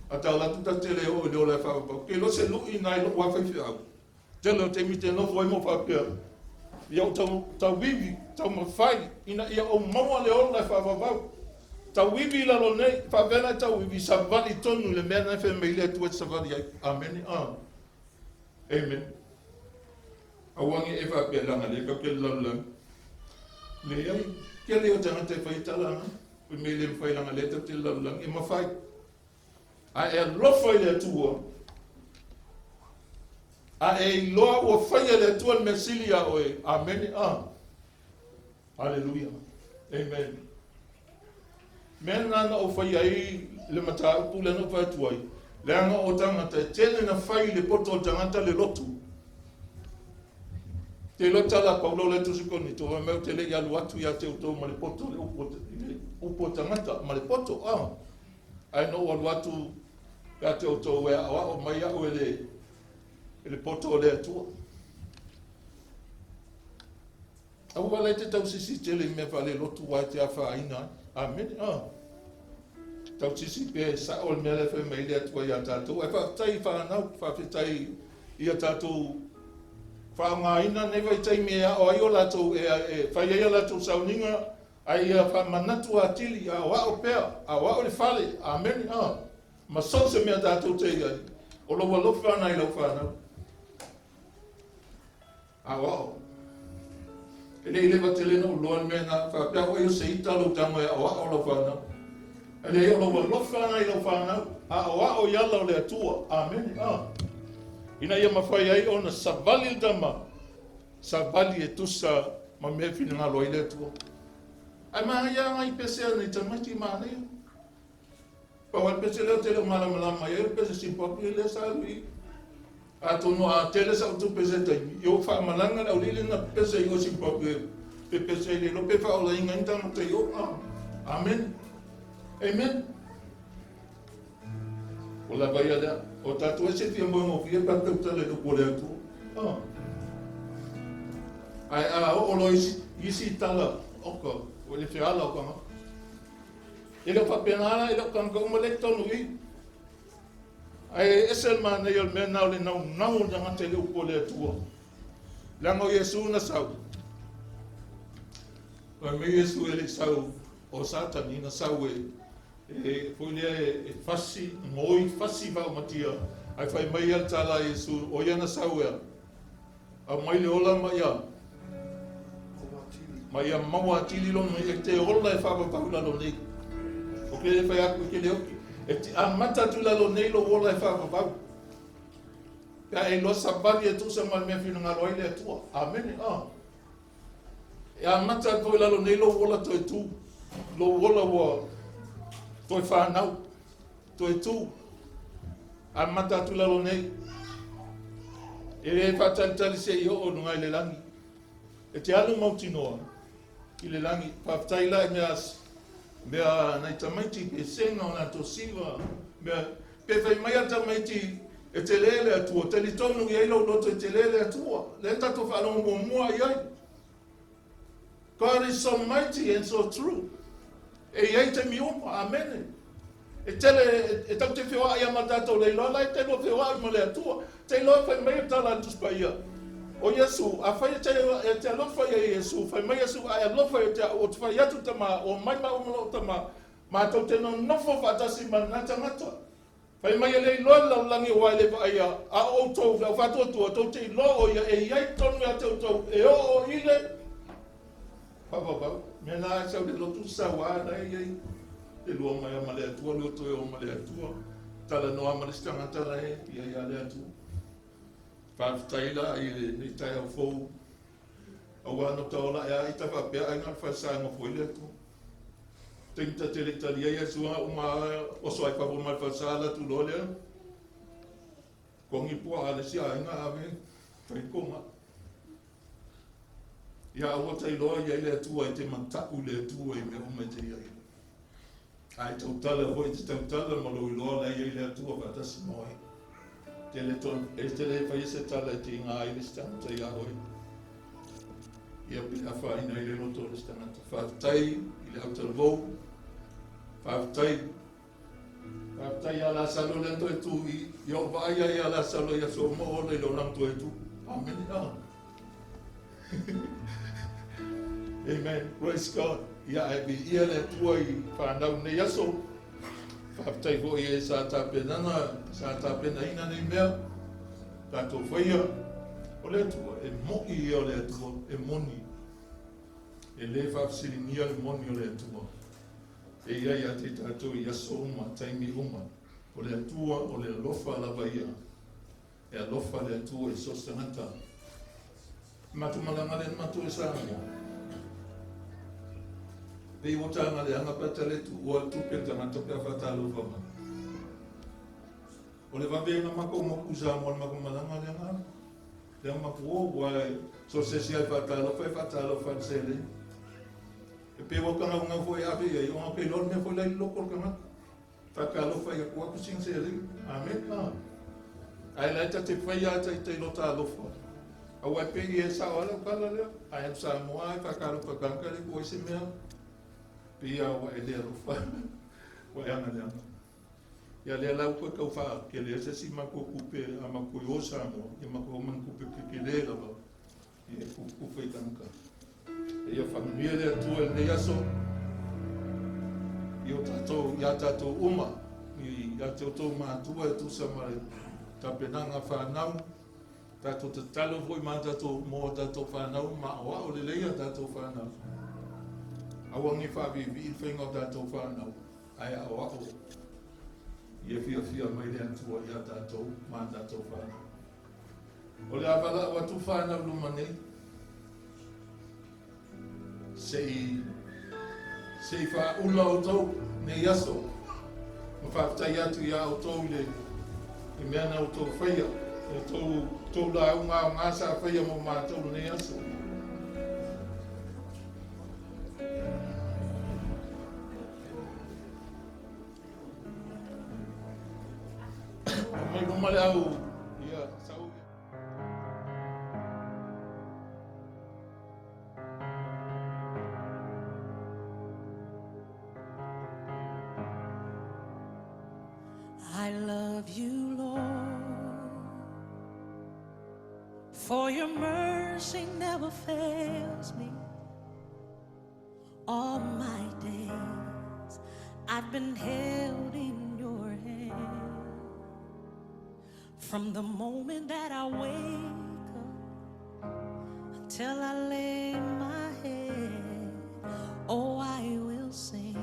a ta ola atu ta te le oo i le ola e faavavau. Ke iloa se luʻi na i loʻu lava faifeau. Tele o taimi te nofo ai ma ou faapea, Ia ou tau, tauivi, taumafai, ina ia ou maua le ola e faavavau. Tauivi i lalo nei, faapea la e tauivi, savali tonu i le mea na e fai mai le Atua e te savali ai. Amene. Ah. Amen. Aua ne i e faapea leaga lea tatou te lalolagi. Leai, tele o tagata e fai tala na. Fai mai le mafai leaga lea tatou te lalolagi. E mafai. A e alofa i le Atua, a e iloa ua faia e le Atua le mea sili iā oe. Amene. A. Aleluia. Amen. Mea lena na ou faia ai le mataupu lea na ou fai atu ai, leaga o tagata e tele na fai i le poto o le tagata le lotu. Te iloa tala a Paulo lea tusi Korinito, fai mai ou te le i alu atu ia te outou ma le poto le upu, le upu o tagata, ma le poto, ah. Ae na ou alu atu ia te outou e aoao mai au e le, e le poto o le Atua. Aua la e te tausisi tele i mea faalelotu aua e te afaina ai. Amene. Ah. Tausisi pea e sao le mea lea e fai mai ai le Atua iā tatou. Ae faafetai i fanau, faafetai i a tatou faaaogaina nei vaitaimi e ao ai o latou, e, e fai ai a latou sauniga, a ia faamanatu atili, aoao pea, aoao le fale. Amene. Ah. Ma so o se mea tatou te i ai, o lou alofa lena i lau fanau. Aoao. E le i leva tele ona ou iloa le mea lena, faapea oe o se ita lou tago e aoao lau fanau. Ae leai o lou alofa lena i lau fanau, aoao i ala o le Atua. Amene. A. Ina ia mafai ai ona savali le tama, savali e tusa ma mea e finagalo ai le Atua. Ae manaia lava nai pese a nai tamaiti manaia. Pau lava le pese lea ou te le o malamalama i ai o le pese Zimbabwe lea sa alu i i. Atonu a tele sau tupe i se taimi, ia ua faamalaga le auliili na pepese i o i Zimbabwe pepese ai le iloa pe faaolaina ai ni tagata i o. Amen. Amen. Ua lava ia lea. O tatou e se fia moe gofie pe a tautala i le upu a le Atua. Ah. Ae a oo loa isi, isi tala, oka, ua le feala o tagata. E le o faapena la, e le o tagata uma lea i totonu i i. Ae ese le manaia o le mea na o le naunau o le tagata i le upu a le Atua. Leaga o Iesu na sau. Fai mai Iesu e le i sau o Satani na sau e e foi lea e, e fasi, ngoi, fasi faaumatia. Ae fai mai ia le tala a Iesu, o ia na sau ea. Aumai le ola ma ia ma ia maua atili lona e te ola e faavavau i lalo nei. O ke le fai aku i ke le oki. E te amata atu i lalo nei lou ola e faavavau. Pe a e iloa savali e tusa ma le mea finagalo ai le Atua. Amene. Ah. E amata atu i lalo nei lou ola toe tu. Lou ola ua toe whanau, toe tu. Amata atu i lalo nei. E le whaatalitali se i oo nunga i le langi. E te alu mautinoa i le langi. Whaafetai la i mea, mea nai tamaiti pe senga o latou siva, mea Pe fai mai a tamaiti e tele le Atua, talitonu i ai lou loto e tele le Atua. Lea tatou faalogo muamua i ai. God is so mighty and so true. E i ai taimi uma, amene. E tele, e tau te feoai a ma tatou le iloa la e te lua feoai ma le Atua. Te iloa fai mai le tala a le Tusi Paia. O Iesu, a fai e te, e te alofa ia Iesu, fai mai Iesu, a e alofa ia te au, ou te fai atu tama, o mai maua ma lou tama, Matou te nonofo faatasi ma lena tagata. Fai mai e le iloa le lalolagi aua e le vaaia, a o outou, le au faatuatua, tou te iloa o ia e i ai tonu ia te outou e oo i le faavavau. Mea na e sau le lotu sau a na e i ai le lua mai a ma le Atua, lua toe o ma le Atua, talanoa ma le isi tagata la e i ai a le Atua. Faafetai la i lenei taeao fou, aua no ta ola e a ita faapea ai na o le falesa e nofo ai le Atua. Taimi ta te le i talia ia sua uma oso ai fafo mai le falesa ala atu loa lea. Kongi pua a le isi aiga ave fai konga. Ia aua ta iloa i ai le Atua e te mataku i le Atua i mea uma e te i ai. Ae tautala foi te tautala ma lou iloa la i ai le Atua faatasi ma oe. Tele ton, e tele fai se tala e te inga ai le isi tagata ia oe. Ia pe afaina ai le loto o le isi tagata. Faafetai i le autalavou. Faafetai. Faafetai ia Lasalo lea toe tu i, ia o vaai ai ia Lasalo i aso uma o ola i le olaga toe tu. Amene. Ah. Amen. Praise God. Ia ae viia le Atua i whanau nei aso. Faafetai foi e sa tapenana, sa tapenaina nei mea. Tatou faia. O le Atua, e mo'i ia o le Atua, e moni. E le faafesiligia le moni o le Atua. E ia ia te tatou i aso uma, taimi uma. O le Atua, o le alofa lava ia. E alofa le Atua i so o se tagata. E matou malaga lea na matou e Samoa. Pei ua taga leaga pe a tali atu ua tupe le tagata pe a faatalofa mai. O le vave na makou moku i Samoa le makou malaga lea na alu. Lea makou o ua so o se isi lava e faatalofa e faatalofa i le seleni. E pei ua tagaugau foi e ave i ai ona ou te iloa le mea foi la i le loko o le tagata. Faatalofa ia ku aku sina seleni. Amen. Ah. Ae la e ta te faia a ta i lota alofa. Aua e pei e sao ala tala lea. Ae alu Samoa e faatalofa tagata le ku ai se mea. Pei a ua e le alofa. Ua e ana leaga. Ia lea la ua tau whaakele e se si matou kupe a matou i o Samoa. Ia matou man kupe kekele lava. Ia e kukufa i tagata. Ia whakanuia le Atua i lenei aso i o tātou, i a tātou uma, i a te outou mātua e tusa ma le tapenaga whānau. Tatou tatalo foi ma tatou mo a tatou fanau ma aoao lelei a tatou fanau. Aua ne i faaviivii le faiga o tatou fanau, ae aoao ia fiafia mai le Atua ia tatou ma a tatou fanau. O le a valaau atu fanau luma nei, se i se i faaula outou nei aso ma faafetai atu iā outou i le i mea na outou faia, i outou tou lauga aoga sa faia mo matou lenei aso. Mai luma le au ia sau. I love you, Lord, for your mercy never fails me. All my days I've been held in your hand. From the moment that I wake up until I lay my head, oh, I will sing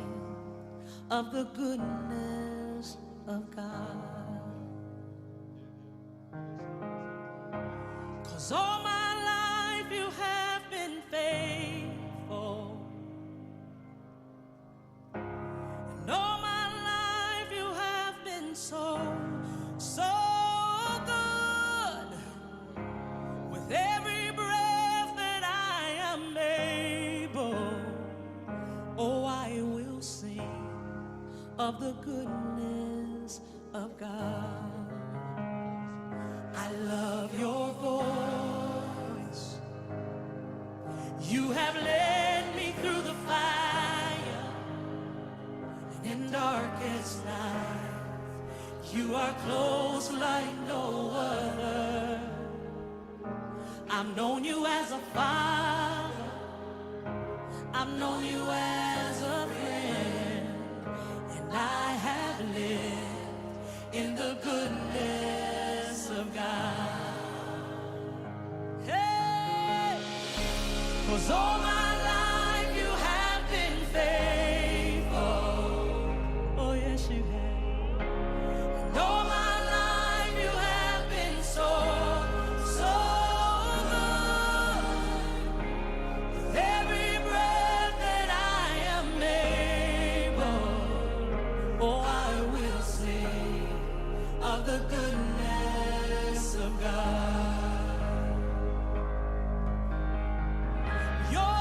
of the goodness of God. 'Cause all my life you have been faithful. And all my life you have been so, so good. With every breath that I am able, oh, I will sing of the goodness of God. I love your voice. You have led me through the fire and in darkest night. You are close like no other. I've known you as a father. I've known you as a friend. And I have lived in the goodness of God. Hey! 'Cause all my life you have been faithful. Oh, yes, you have. And all my life you have been so, so good. With every breath that I am able, oh, I will sing of the goodness of God. Your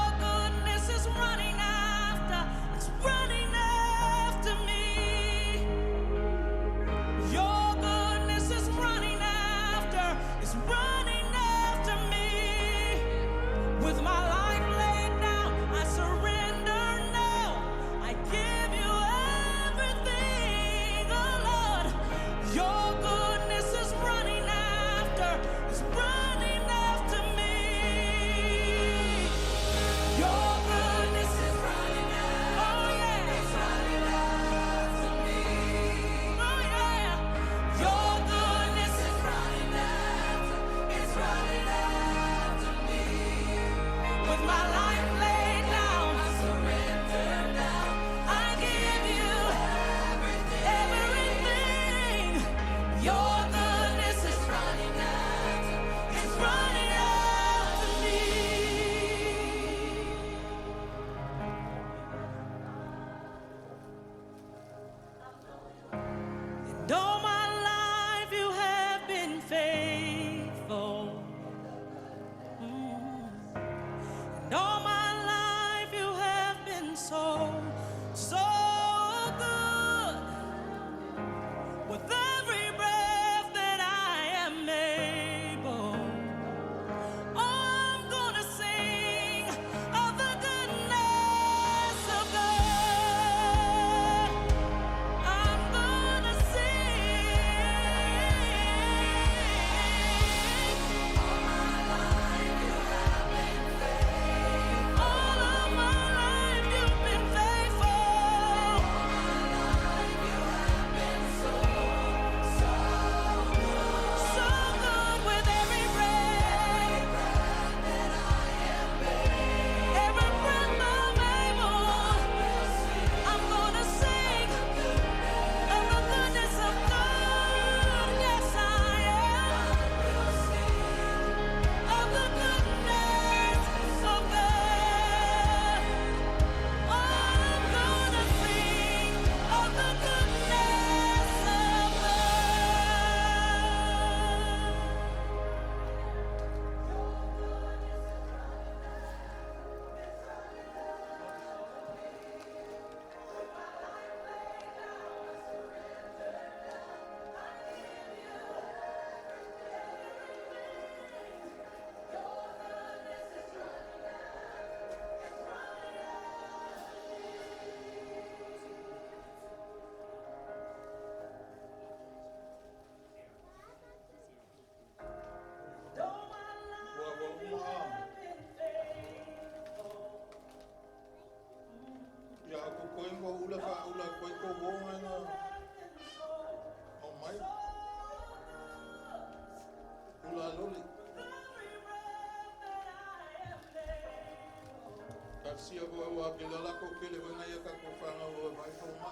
Talosia foi ua ke la ko kele foi nai ka ko whanga o vai fo ma.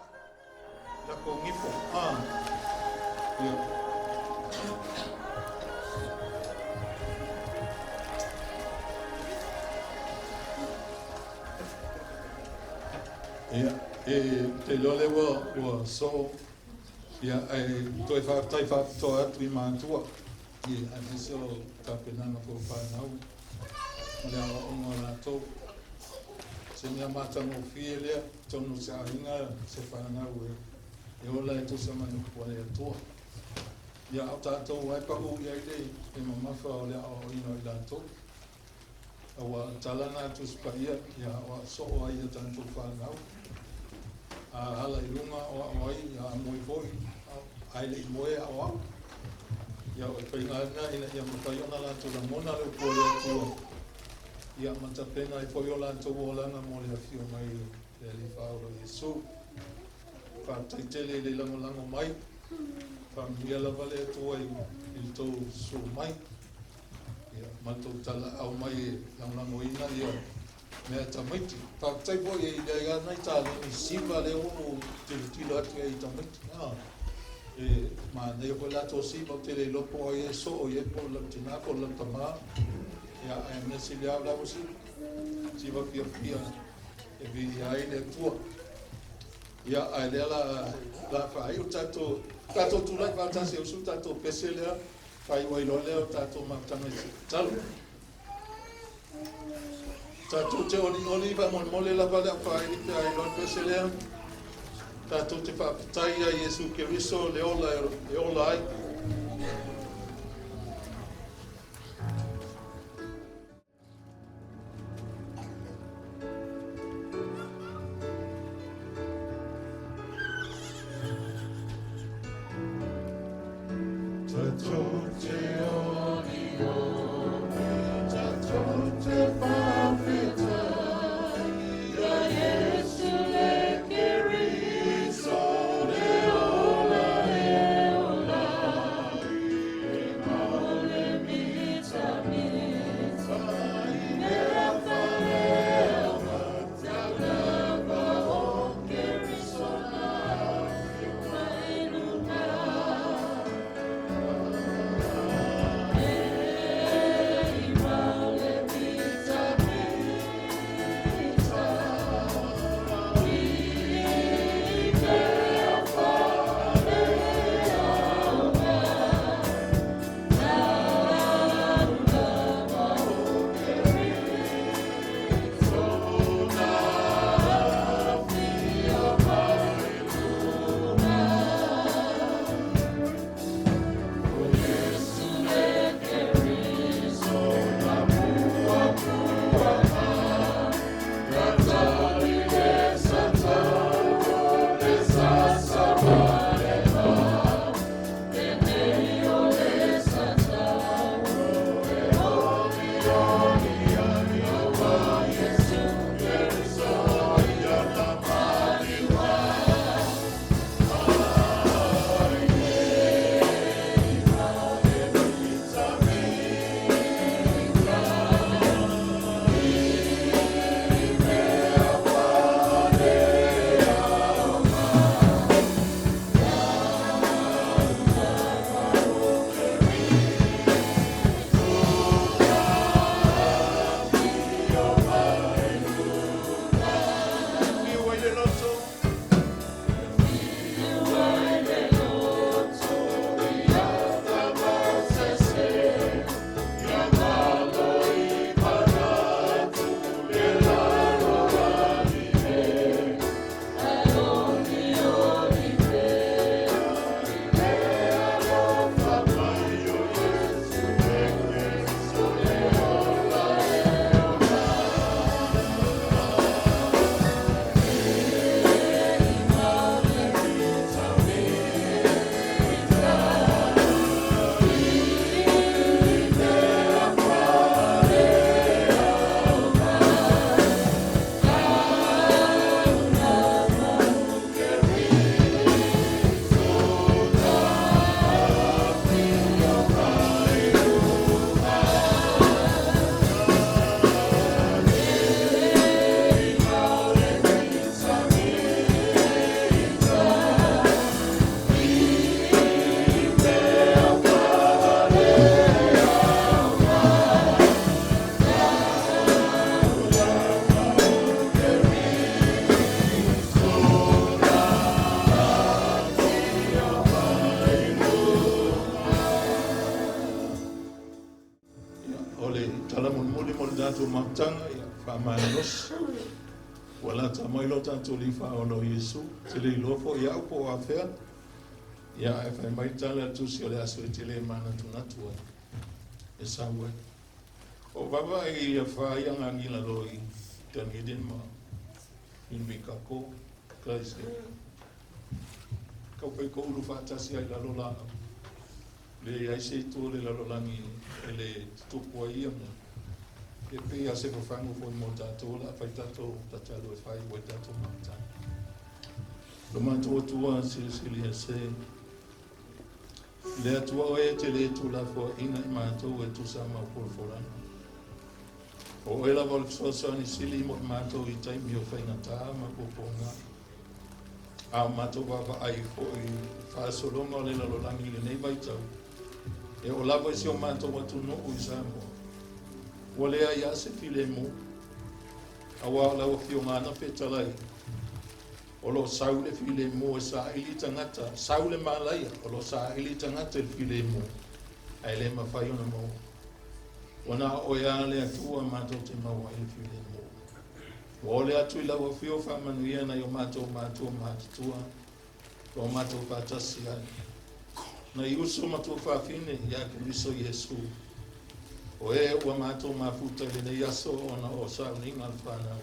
La ko ngipo. Ah. Ia. Ia, e te lole ua so, ia, e toe whaatai whaapitoa atu i mātua, ia, a nisi o tapenanga po whanau, ma le awa onga o lātou. Se mea mātangofie lea, tonu se aiga se whanau e ola e tusa mai upu a le Atua. Ia, au tātou ai pa u ia i le e mamafa o le aoaoina o i lātou. Aua talana atu sipaia, ia o soo ai ia tātou whanau. A hala i lunga o ao ai, ia a moe foi, ai le i moe ao au. Ia o e whainga ina ia mawhai ona lātou langona le upu o le Atua. Ia matapena i foi o lātou olanga mo le afio mai le Alii Faaola Iesu. Whātaitele i le langolango mai, whamuia lava le Atua i le tau susu mai. Ia, ma le tou talaau mai e lagolagoina ia mea tamaiti. Faafetai foi e i ai nai taleni siva lea ua ou tilotilo atu ai i tamaiti. Ah, e manaia foi latou siva, ou te le iloa po o ai e soo i ai, po o lau tina, po o lau tamā. Ia, ae mea sili lava o la ua siva. Siva fiafia e viia ai le Atua. Ia, ae lea la faaiu tatou tulai faatasi e usu tatou pese lea. Faaiu ai loa lea o tatou mafutaga i se tatalo. Tatou te olioli faamolemole lava le au faaili pe a iloa le pese lea. Tatou te faafetai ia Iesu Keriso le ola e ola ai. Tatou te olioli, tatou te faafetai ia Iesu le Keriso le ola e ola. O le tala mulimuli mo le tatou mafutaga, ia faamalolosi. Ua lata mai lo tatou Alii Faaola o Iesu, ou te le iloa foi au po o afea, ia ae fai mai tala a le Tusi o le aso e te le manatunatu ai, e sau ai. O vaavaai ia fa ia ngagi lalo i Dunedin ma Invercargill, Glasgow. Kau pai ko ulu faatasi ai lalo laau. Leai se itu o le lalolagi e le tutupu ai ia mea. E pei lava o se fafagu foi mo tatou o le a fai tatou tatalo e faaiu ai tatou mafutaga. Lo matou Atua Silisili Ese, le Atua oe e te le tuulafoaiina i matou e tusa ma au folafolaga. O oe lava o le fesoasoani sili mo i matou i taimi o faigata ma puapuaga. A o matou vaavaai foi i faasologa o le lalolagi i lenei vaitau, e oo lava i si o matou atunuu i Samoa, ua leai lava se filemu, aua o lau Afioga ana fetalai, o lo o sau le filemu e saili tagata, sau le malaia, o lo o saili tagata i le filemu, ae le mafai ona maua. Ua na o oe lava le Atua matou te maua ai le filemu. Ua ole atu i lau afio faamanuia nai o matou matua matutua ua matou faatasi ai. Nai uso ma tuafafine ia Keriso Iesu, o e ua matou mafuta i lenei aso ona o sauniga a le fanau.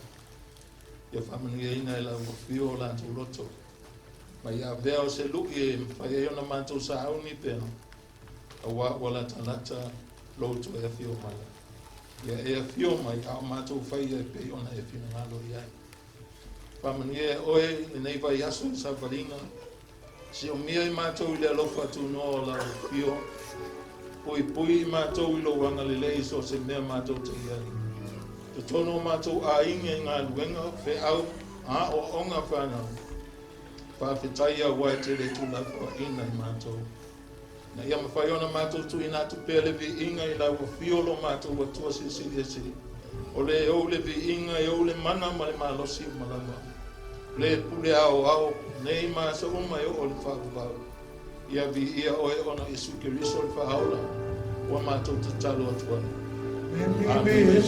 Ia faamanuiaina e lau afio o latou loto, ma ia avea o se lui e mafai ai ona matou sauni pea, aua ua latalata lou toe afio mai. Ia e afio mai a o matou faia e pei ona e finagalo i ai. Faamanuia e oe i lenei vaiaso i le savaliga, siomia i matou i le alofa tunoa o lau afio, puipui i matou i lou agalelei i so o se mea matou te i ai. Totonu o matou aiga i galuega, feau, aoaoga, fanau. Faafetai aua e te le tuulafoaiina i matou. Ina ia mafai ona matou tuuina atu pea le viiga i lau afio lo matou Atua Silisili Ese, o le ou le viiga e ou le mana ma le malosi uma lava, le pule aoao nei ma aso uma e oo i le faavavau. Ia viia oe ona Iesu Keriso le Faaola ua matou tatalo atu ai. Amene.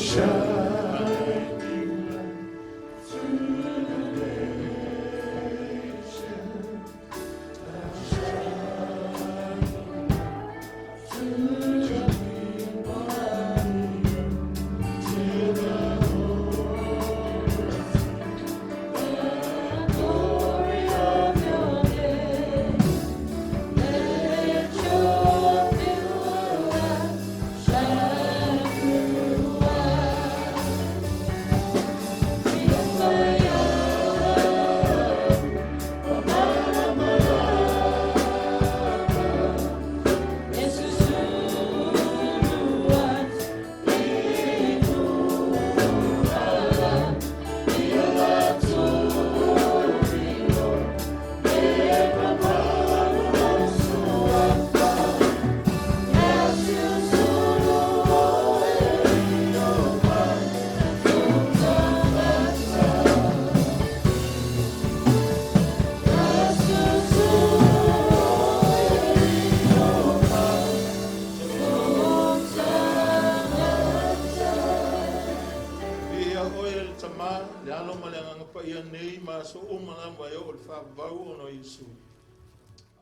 Viia oe le Tama, le Alo ma le Agaga Paia nei ma aso uma lava e oo i le faavavau ona o Iesu.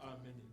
Amene.